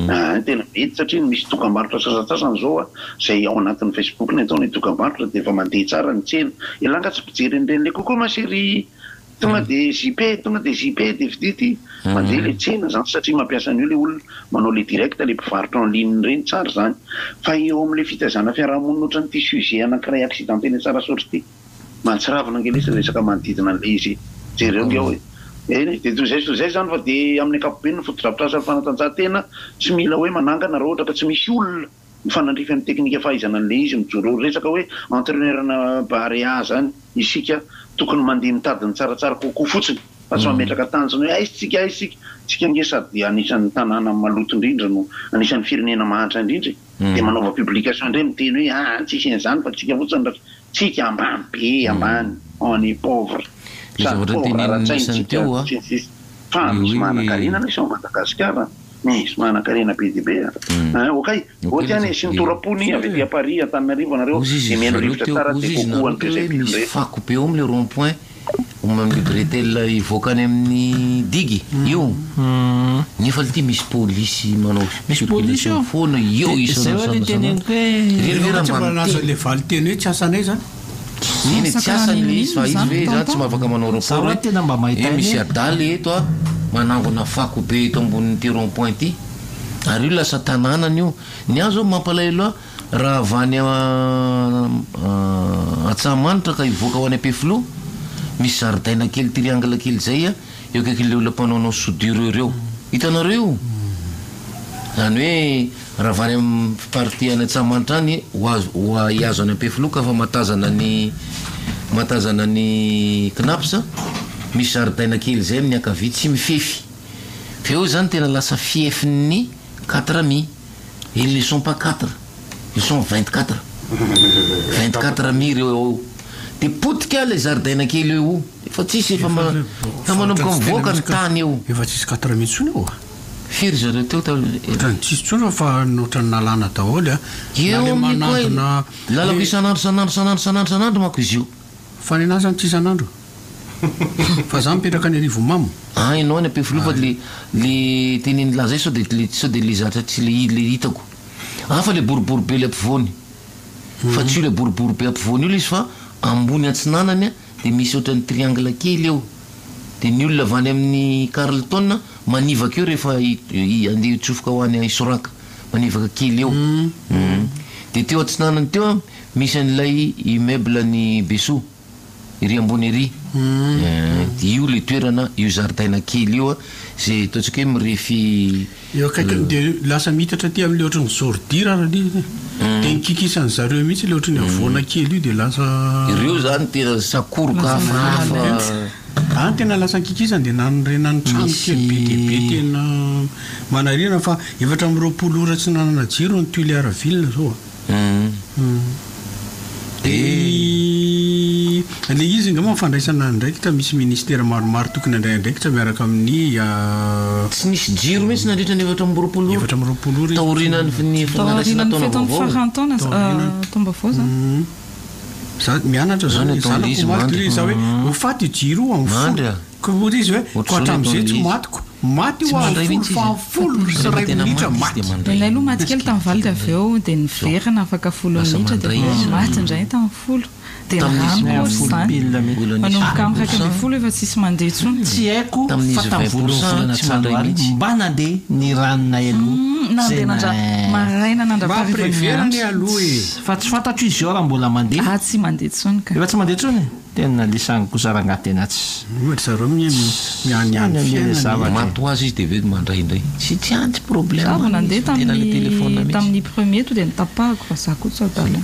Aa tena mety satria misy dokambarotra sasantsasany zao a, zay ao anatin'ny Facebook ny ataony dokambarotra dia efa mandeha tsara ny tsena. Elah nga tsy mpijery an'ireny le coucou ma chérie! Tonga de JP, tonga de JP de vidio ty. Mandeha le tsena zany satria mampiasa an'io le olona, manao le direct le mpivarotra en ligne reny, tsara zany. Fa eo amle fitaizana fiarahamonina ohatran'ity sujet anakiray accident teny Tsarasaotra ity. Mahatsiravina ange lesy resaka manodidina an'le izy e. Jereo ange ao e. Eny e, de toy izay sy toy izay zany fa de amin'ny ankapobeny ny fotodrafitrasan'ny fanatanjahantena tsy mila hoe manangana raha ohatra ka tsy misy olona mifanandrify amin'ny teknika fahaizana an'ilay izy mijoro resaka hoe entraineur-na Barea zany isika tokony mandeha mitady ny tsaratsara kokoa fotsiny fa tsy mametraka tanjona hoe aiza tsika aiza tsika tsika ange sady anisan'ny tanàna maloto indrindra no anisan'ny firenena mahantra indrindra e dia manaova publication indray miteny hoe aa tsisy an'izany fa tsika fotsiny ra tsika ambany be ambany on est pauvre Ilay sady zavatra pauvre teneniny ara-tsaina isany tsika teo a, sy ny sisa fa ny misy hoe manankarena anefa ao Madagasikara Misy manankarena be dia be a. Hein, okay. Ok, Oty any sy ny tora-pony avy aty Paris Antananarivo anareo Ozy izy dia mihaino zareo rivotra teo, tsara ozy dia izy kokoa nareo an'i teo hoe Bresepine misy rehetra. fako be ao amle rond point amle bretelle hivoaka any amin'ny digue io nefa lty misy polisy manao Misy polisy circulation eo. foana eo Dia izay isan'andro hoe le isan'andro teneniko hoe Ireny ve raha Tsy mba mba nahazo miteny an'ilay valin-teny hoe tsy asanay izany. Eny e, tsy asany le izy fa izy ve zany tsy afaka manao Za rapport ho'a hoe tena mba mahita eh misy anie. adala eto a, manangona fako be eto ambonin'ity rond point ity, ary io lasa tanànany io, ny ahy zao mampalahelo ahy raha avy any Antsahamanitra ka hivoaka ho any Ampefiloha, misy zaridaina kely triangle kely zay a, eo akaikin'ilay olona mpanaonao soudure ireo, hitanareo io? Izany hoe raha avy any amin'ny partie any Antsahamanitra any ho azo ho hihazo any Ampefiloha ka fa mahatazana ny mahatazana ny Cnaps, misy zaridaina kely izay amin'ny ankavia tsy mifefy. Fa eo izany tena lasa fiefin'ny quatre mi. Ils ne sont pas quatre, ils sont 24. 24 mi ireo ao. Dia potika ilay zaridaina kely eo io. Efa tsisy efa ma efa manomboka mivoaka ny tany eo. Efa tsisy quatre mi intsony eo a. Firy zareo teo tao? Ohatran'ny tsisy intsony fa ohatran'ny nalana daholo a. Eo Na le amin'ny koa e. manantona Lalako le isan'andro isan'andro isan'andro isan'andro isan'andro manko izy io. Fa ny anahy zany tsy isan'andro. Fa za mipetraka any Arivomamo. Ah ianao any Ampefiloha fa le le tenenin'lah zay sao de le sao de le zatra tsy le le hitako. Hafa le boribory be le ampovoany. Fa tsy io le boribory be ampovoany io le izy fa ambony atsinanany de misy ohatran'ny triangle kely eo. De ny olona avy any amin'ny Carlton manivaka eo rehefa andeha hitsofoka ho any Isoraka. Manivaka kely eo. De teo atsinanany teo misy an'ilay immeuble ny Besoa. Ery ambony ery. Dia io ilay toerana, io zaridaina kely io izay ataontsika hoe mirefy. Eo akaikiny dia lasa miitatra aty amin'ilay ohatran'ny zordira ary ilay izy e. Dia nikikisan'ny zareo mihitsy ilay ohatran'ny havoana kely io dia lasa. Ireo izany tena sakoroka hafahafa. Any tena lasa nikikisany dia nanorenany trano kely be dia be tena manahirana fa 24 ora tsy nanana jiro ny Tuléar ville izao a. Dia ilay izy angamba ny fandraisana andraikitra, misy ministera maromaro tokony handray andraikitra miaraka amin'ny. Tsy nisy jiro mihitsy nandritra ny 24 ora. 24 ora. Taorian'ny fandraisana Taorian'ny taona fetin'ny vaovao. faran'ny taona, taom-baovao izany. Za mianatra Zany zany, ataon'ilay zanako izy omaly mandry. dia izaho hoe ho faty io jiro io amin'ny Mandry folo. a. Koa hoy izy hoe, koa Ohatr'izao ny hatramin'izay tsy ataon'ilay izy. matiko. Maty Tsy io mandray amin'ny folo mihitsy izy. fahafolo sy Rehefa iray tena minitra maty izy maty. dia mandray. Nenay aloha maty kely tamin'ny valo dia avy eo dia niverina afaka folo Lasa minitra dia mandray avy eo izy. maty indray tamin'ny folo. Dia Tamin'izy rano koa folo izany. pile mihitsy. Mbola nisy Manomboka amin'ny 20%. 11 efa tsisy mandeha intsony. Tsy haiko Tamin'izy fa tamin'ny 20% voalohan'ny volana tsy mandray janoary mihitsy. mba nandeha ny ranonay aloha. Nandeha Zay nandra na- maraina Mba nandraparivan'ny préver andro. anie aloha e. Fa tsy fantatro izy io raha mbola mandeha. Ah tsy mandeha intsony ka. Efa tsy mandeha intsony e? Tena lisany kosa rangahy tena tsy. Ohatra zareo miha mianiany fiainana e. Maty ho azy izy dia avy eo mandray indray. Tsy tsy any tsy problème Za vao nandeha tena le téléphone tamin'ny mihitsy. tamin'ny premier to dia notapahako fa za koa tsy adala.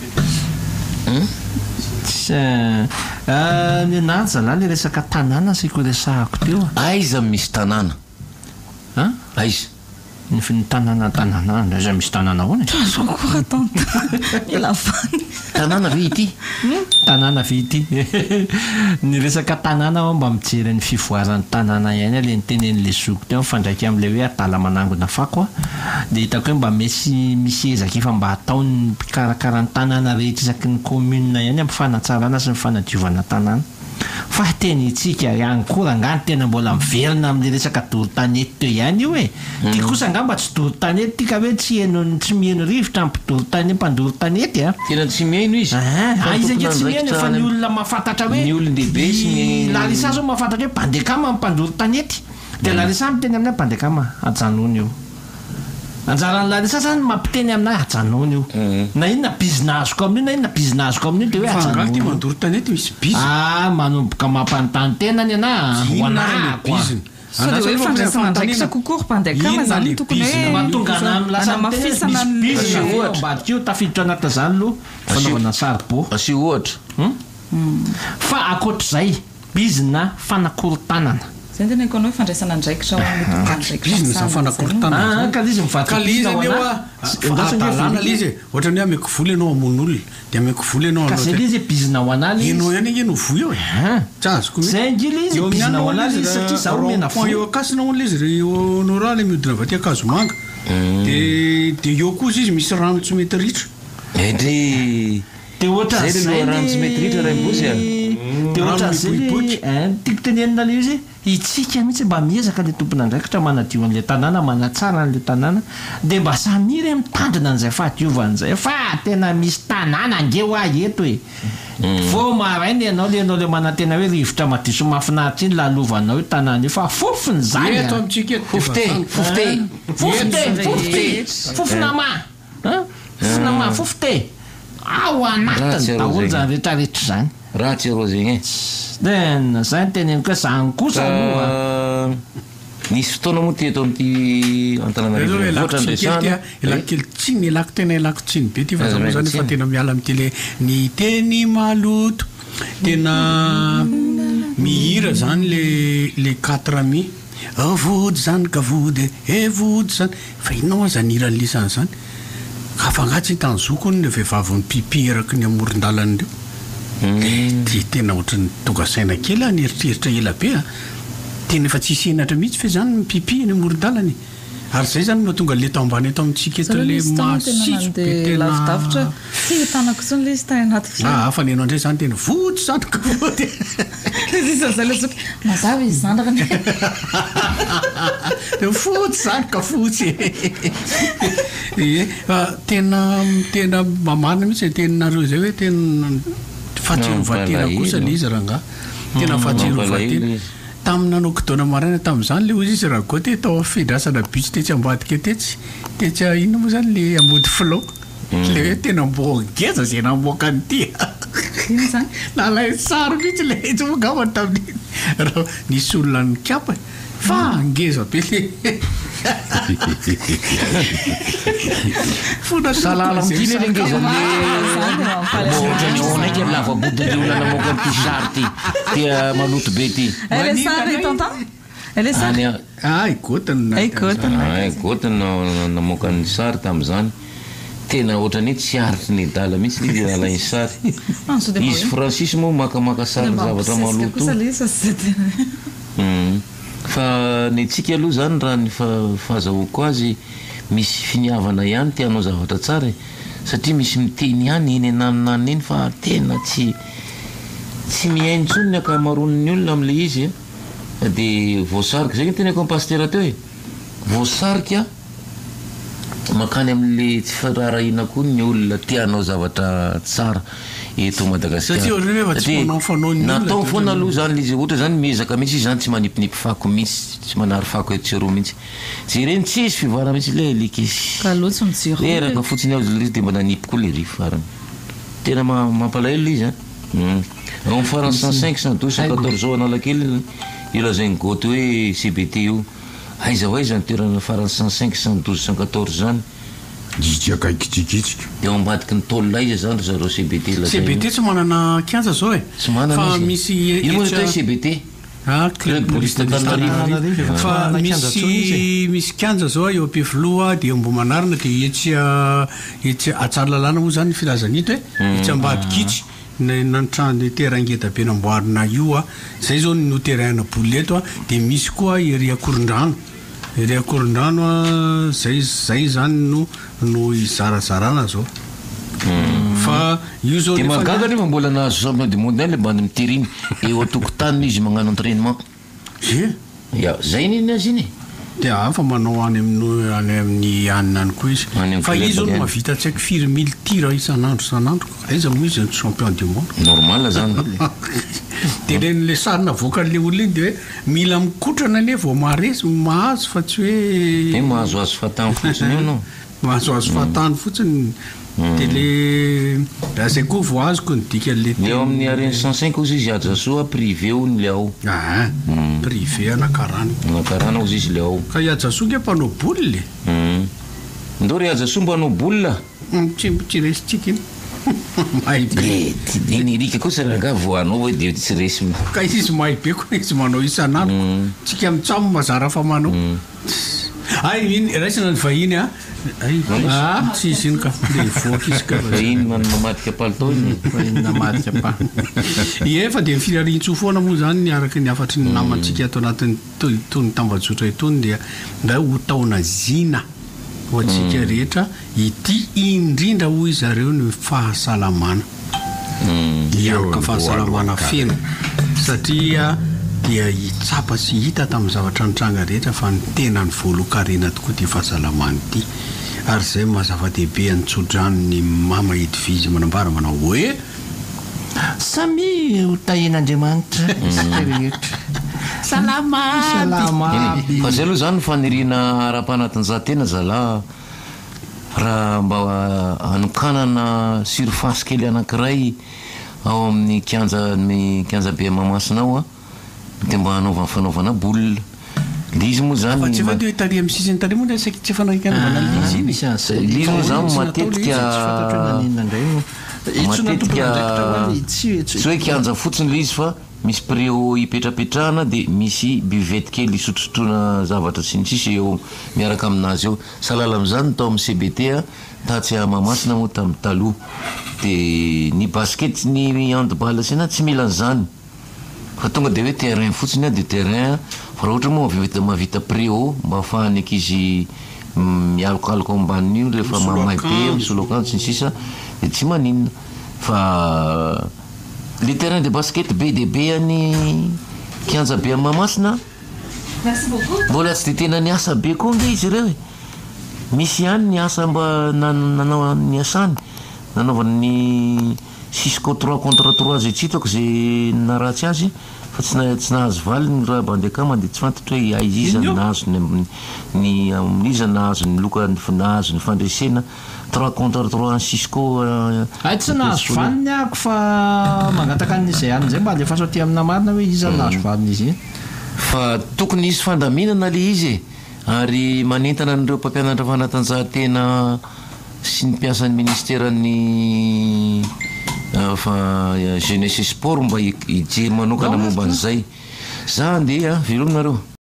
Tsy ny anah ry zalahy le resaka tanàna saiko resahako teo a. Aiza misy tanàna? An? Aiza? Ny ny tanàna tanàna aiza misy tanàna ahoana e? Tsy azoko koa raha tantara. Mila vaniny. Tanàna ve ity? Tanàna ve ity? Ny resaka tanàna aho mba mijery ny fivoaran'ny tanàna ihany le nitenenin'le zoky teo mifandraika amin'ilay hoe adala manangona fako a, dia hitako hoe mba misy misy ezaka efa mba ataon'ny mpikarakara ny tanàna rehetra isaky ny commune ihany amin'ny fanatsarana sy ny fanadiovana tanàna. Fa tenintsika ihany koa rangaha ny tena mbola miverina amin'ilay resaka doro tanety teo ihany io e! Ty kosa angamba tsy doro tanety ty ka hoe tsy heno tsy miheno rivotra ny mpidoro tane mpandoro tanety a! Tena tsy mihaino izy Fa fa ny izy ange tsy mihaino e tompon'andraikitra fa any ny olona mahafantatra hoe ny olon-dehibe sy ny i Larissa zao mahafantatra hoe mpandekama ny mpandoro tanety dia Larissa miteny aminay mpandekama ajanony io. Anjaran'i Larissa zany mampiteny aminah ajanony io. Na inona bizina azoko amin'io na inona bizina azoko amin'io dia hoe Fa angaha ajanony ity io. mandoro tanety misy bizina? Ah manomboka mampanontany tena ny anah a! Tsy Ho inona ary anah le ko a! bizina? Sao dia Andraso hoe aloha fa fandraisana andraikitra fanontaniana. kokoa ry mpandeha akama Inona zany le no tokony bizina hoe Mahatonga anah milasa miteny hoe hanamafisana misy ny bizina Asio ve ao ohatra. ambadika io tafiditra anatin'izany aloha Asio fanaovana saribô. Asio ohatra. Hum? Fa ankoatr'izay. Bizina fanakorontanana. Zay no teneniko anao hoe fandraisana andraikitra ho an'ny tompon'andraikitra Bizina zany misahana an'izay. fanakorontanana Ah, zany. ka le izy mivadika Ka le izy bizina ho anie anah. hoa Andraso ange hadalana le Félix. izy e. Ohatran'ny hoe ameko vola ianao hamono olona, dia ameko vola ianao Ka hanao zay le zay. izy e, bizina ho anah le izy. Ianao ihany ange no voa eo e. Ah. Tsy azoko mihitsy. Zay ange le izy e, Eo amin'ny bizina anona ho hono anah le le izy izy satria raha zaho omena rond point vola. eo Ankasina hono le izy ry Honorat le mihodina avy aty Ankazomanga. Dia dia eo kosa izy misy rano tsy mety ritra. Endrey. Dia Zay le ohatran'izay loharano tsy mety ritra Raimbozy a! le dia Rano ohatran'izay le miboiboika. ein tiako tenenina le izy itsika mihitsy mba miezaka le tompon'andraikitra manadio an'le tanàna manatsara an'le tanàna dia mba samia re mitandrina an'izay fahadiovana izay fa tena misy tanàna ange hoa eto e! Vao maraina ianao le ianao le manantena hoe rivotra madio sy mahafinaritra iny lalovanao io tanàna io fa fofona izany Eto a! amintsika eto dia efa Fofo-te, zany. fofo-te. Fofo-te, Eto fofo-te, fofona ma! An! Fofona mahafofo te! Ao anatiny Ratsy arô daholo zegny. zany retraretra zany. Ratsy arô zegny e. Tena zay no teneniko hoe zany kosa aloha Ka nisy fotoana moa teto amin'ity Antananarivo Aleo ialako renivohitra tsiny kely ty a, niresahana ialako eh. kely tsiny, ialako tena ialako tsiny be ty fa Aza za moa miala zany efa tsiny. tena miala amin'ity le ny teny maloto. Tena mihira zany le le quatre mi. Vody zany ka vody e, eh vody zany. Fa inona hoa zany hiran'i lisany zany? Ka fa angaha tsy hitan'i zoky hono le vehivavy mi-pipi eraky ny amoron-dalana ireo? Dia tena ohatran'ny tonga saina kely aho nieritreritra ela be a! Tena efa tsisy henatra mihitsy ve zany mi-pipi eny amoron-dalana e? Ary zay zany no mahatonga le eto ambany eto amintsika eto Zareo le nisy taona tena masiso be nandeha tena lavidavitra tsy hitanako intsony le izy tany anaty fiara. Ah, fa ny anao indray zany tena vody zany ka vody. Izy amin'izay le zoky, mazava izy zandriny. Dia fotsy zany ka fotsy e. Ie, fa tena tena marina mihitsy izay teninareo izay hoe tena fahatsiarovan-tena kosa le izy rangahy. Tena fahatsiarovan-tena. Tamin'ny nanao kidona maraina tamin'izany le hozy izy Ragote tao amin'ny fiandrasana bus tetsy ambadika tetsy, tetsy inona moa izany le Ambodifilao. Le hoe tena mbô ngeza zay namoaka an'ity a! Inona izany? Nalainy sary mihitsy le izy moa angamba tamin'iny raha nisy olona nikapa e! Fa ngeza be le Fona Salala amin'ity le le ngeza le Mbô ohatran'ny ahoana eky ry lava-bodin'le olona namoaka an'ity sary ity Tia maloto be ity. Eh le sary tonton? Eh le sary? Any a. Ah i Goth no Eh, i Goth no Ah i Goth no namoaka ny sary tamin'izany. Tena ohatran'ny hoe tsy aritry ny adala mihitsy ilay izy nalainy sary. Ah, sao dia mba Izy hoe- Francis moa makamaka sao sary dia mba zavatra mibosesika maloto. kosa ilay izy fa tsy dia tena hoe. Hum. Fa ny antsika aloha izany raha ny fahazahoako azy misy finiavana ihany te hanao zavatra tsara e. Satria misy miteny ihany eny ananonanona eny fa tena tsy tsy mihaino intsony ny ankamaroan'ny olona amin'ilay izy a. Dia voasarika, izay no teneniko an'i Pasitera teo e. Voasarika mankany amin'ilay tsy firaharahiana koa ny olona te hanao zavatra tsara eto Madagasikara. Satria ohatran'ny hoe efa tsy Satria manao fanaon'ny olona natao dia foana ohatran'ny aloha izany ilay izy, ohatra izany miezaka mihitsy izy izany tsy manipinipy fako mihitsy, tsy manary fako etsy sy eroa mihitsy. Jereny tsisy fivoarana mihitsy ilay alika izy. Ka aleo tsy mijery olona e. Reraka fotsiny aho izy dia mba nanipy koa ilay farany. Tena mampalahelo ilay izy an. Ao amin'ny farany 105, 112, 114 ao Analakely io lazain'i Goth hoe CBT io. Aiza ho aiza ny toerana farany 105, 112, 114 izany? Itsy akaiky-tsikitsika. Dia ao ambadiky ny tôle aiza izany ry zareo CBT lazaina io? CBT tsy manana kianja zao e! Tsy manana Fa izy e! misy Ino moa ny etsy atao hoe CBT? Ah, Club Bouliste Antananarivo. Antananarivo. Fa misy misy kianja zao eo Ampefiloha dia eo Ambohimanarina dia etsy etsy Atsaralalàna moa zany ny filazana ito e! Etsy ambadika itsy ny ny terrain ngeda be namboarina io a! Zay zao no terrain-na boule eto a! Dia misy koa ery Akorondrano. Ery Akorondrano a, zay zay zany no no izarazarana zao. Fa io zao Dia nefany mahagaga a. nefa mbola nahazo champion du monde ihany le bandy mitery iny eo an-tokotaniny izy magnano entrainement. Ie. Ya, zay anie ny azy iny e. Dia hafa manao any amin'ny any amin'ny anona any koa izy. Any amin'ny Fa izy club hono any. mahavita tsy haiko firy mille tirs isan'andro isan'andro. Aiza moa izy no tsy champion du monde. Normal zany. Dia ireny le sary navoakan'le olona iny dia hoe mila mikotrana anie vao maharesy, mahazo fa tsy hoe. Hoe mahazoazo fahatany fotsiny eo anao. Mahazoazo fahatany fotsiny dia le raha zay koa vao azoko ny dikan'le Ny ao amin'ny teny. Arena 105 hozy izy Hajasoa privé hono le ao. Aa, privé anakarana. Anakarana hozy izy le ao. Ka i Hajasoa nge mpanao boule e. Ndao ry Hajasoa mba hanao boule. Tsy tsy resintsika iny. Mahay be. Eh, ty iny Eric kosa rangaha vao hanao hoe dia tsy resy. Ka izy mahay be koa izy manao isan'andro. Tsika mitsam mazara fa manao. Hay iny raisina ny vahiny a. Hay ah, tsy izy iny ka. Dia hivoaka izy ka. Vahiny mamadika palitao iny. Vahiny namadika pa. Ie fa dia ny firarian-tsoa foana moa izany araka ny hafatry ny namantsika ato anatin'ny itony tambajotra itony dia ndray ho taona zina ho antsika rehetra Ity indrindra hoy zareo ny fahasalamana. Hianoka fahasalamana feno satria dia hitsapa sy hita tamin'ny zavatra nitranga rehetra fa ny tena ny voalohan-karena tokoa ity fahasalamana ity. Ary izay maha zava-dehibe an'ny tso-dranon'i Mama Edwige manambara manao hoe. Samia ho tahian'Andriamanitra isika rehetra. Salama aby. Salama aby. Fa zay aloha zany ny faniriana ara-panatanjahantena zalah. Raha mba hanokanana surface kely anankiray ao amin'ny kianja ny kianjabe Mahamasina ao dia mba hanaovana fanaovana boule. Ilay izy moa izany Fa tsy efa teo tary amin'ny sisiny tary moa ilay saika tsy efa nanaovana an'ilay izy iny e. Ilay izy moa izany matetika matetika tsy hoe kianja fotsiny ilay izy fa misy préau hipetrapetrahana dia misy buvette kely hisotrosotroana zavatra sy ny sisa eo miaraka aminazy eo. Sahala amin'izany ny tao amin'ny CBT tatsy Mahamasina moa tamin'ny taloha. Dia ny basket sy ny handball sy ny tsy mila an'izany fa tonga dia hoe terrain fotsiny dia terrain fa raha ohatra moa mahavita mahavita préau mba ahafahan'ny ankizy mialokaloka ao ambanin'io rehefa mamay be misolo akanjo sy ny sisa dia tsy maninona fa le terrain de basket be dia be any kianja be any Mahamasina Mbola tsy dia tena niasa be koa ange izy ireo e! Misy ihany ny asa mba nanao niasany, nanaovany ny Cisco trois contre trois izay tsy hitako izay naharatsy azy fa tsy tsy nahazo valiny raha bandy akama dia tsy fantatro hoe aiza iza no nahazo ny ny iza nahazo ny loka nahazo ny fandresena Trois contre trois an'i Cisco Hay tsy nahazo valiny ahako fa mangataka an'izay any izay mba alefaso aty amina marina hoe iza no nahazo valiny izy iny. Fa tokony hisy fandaminana le izy e! Ary manentana an'ireo mpampianatra fanatanjahantena sy ny mpiasan'ny ministeran'ny jeunesse et sport mba hijery manokana momba an'izay. Za andeha a! Veloma nareo.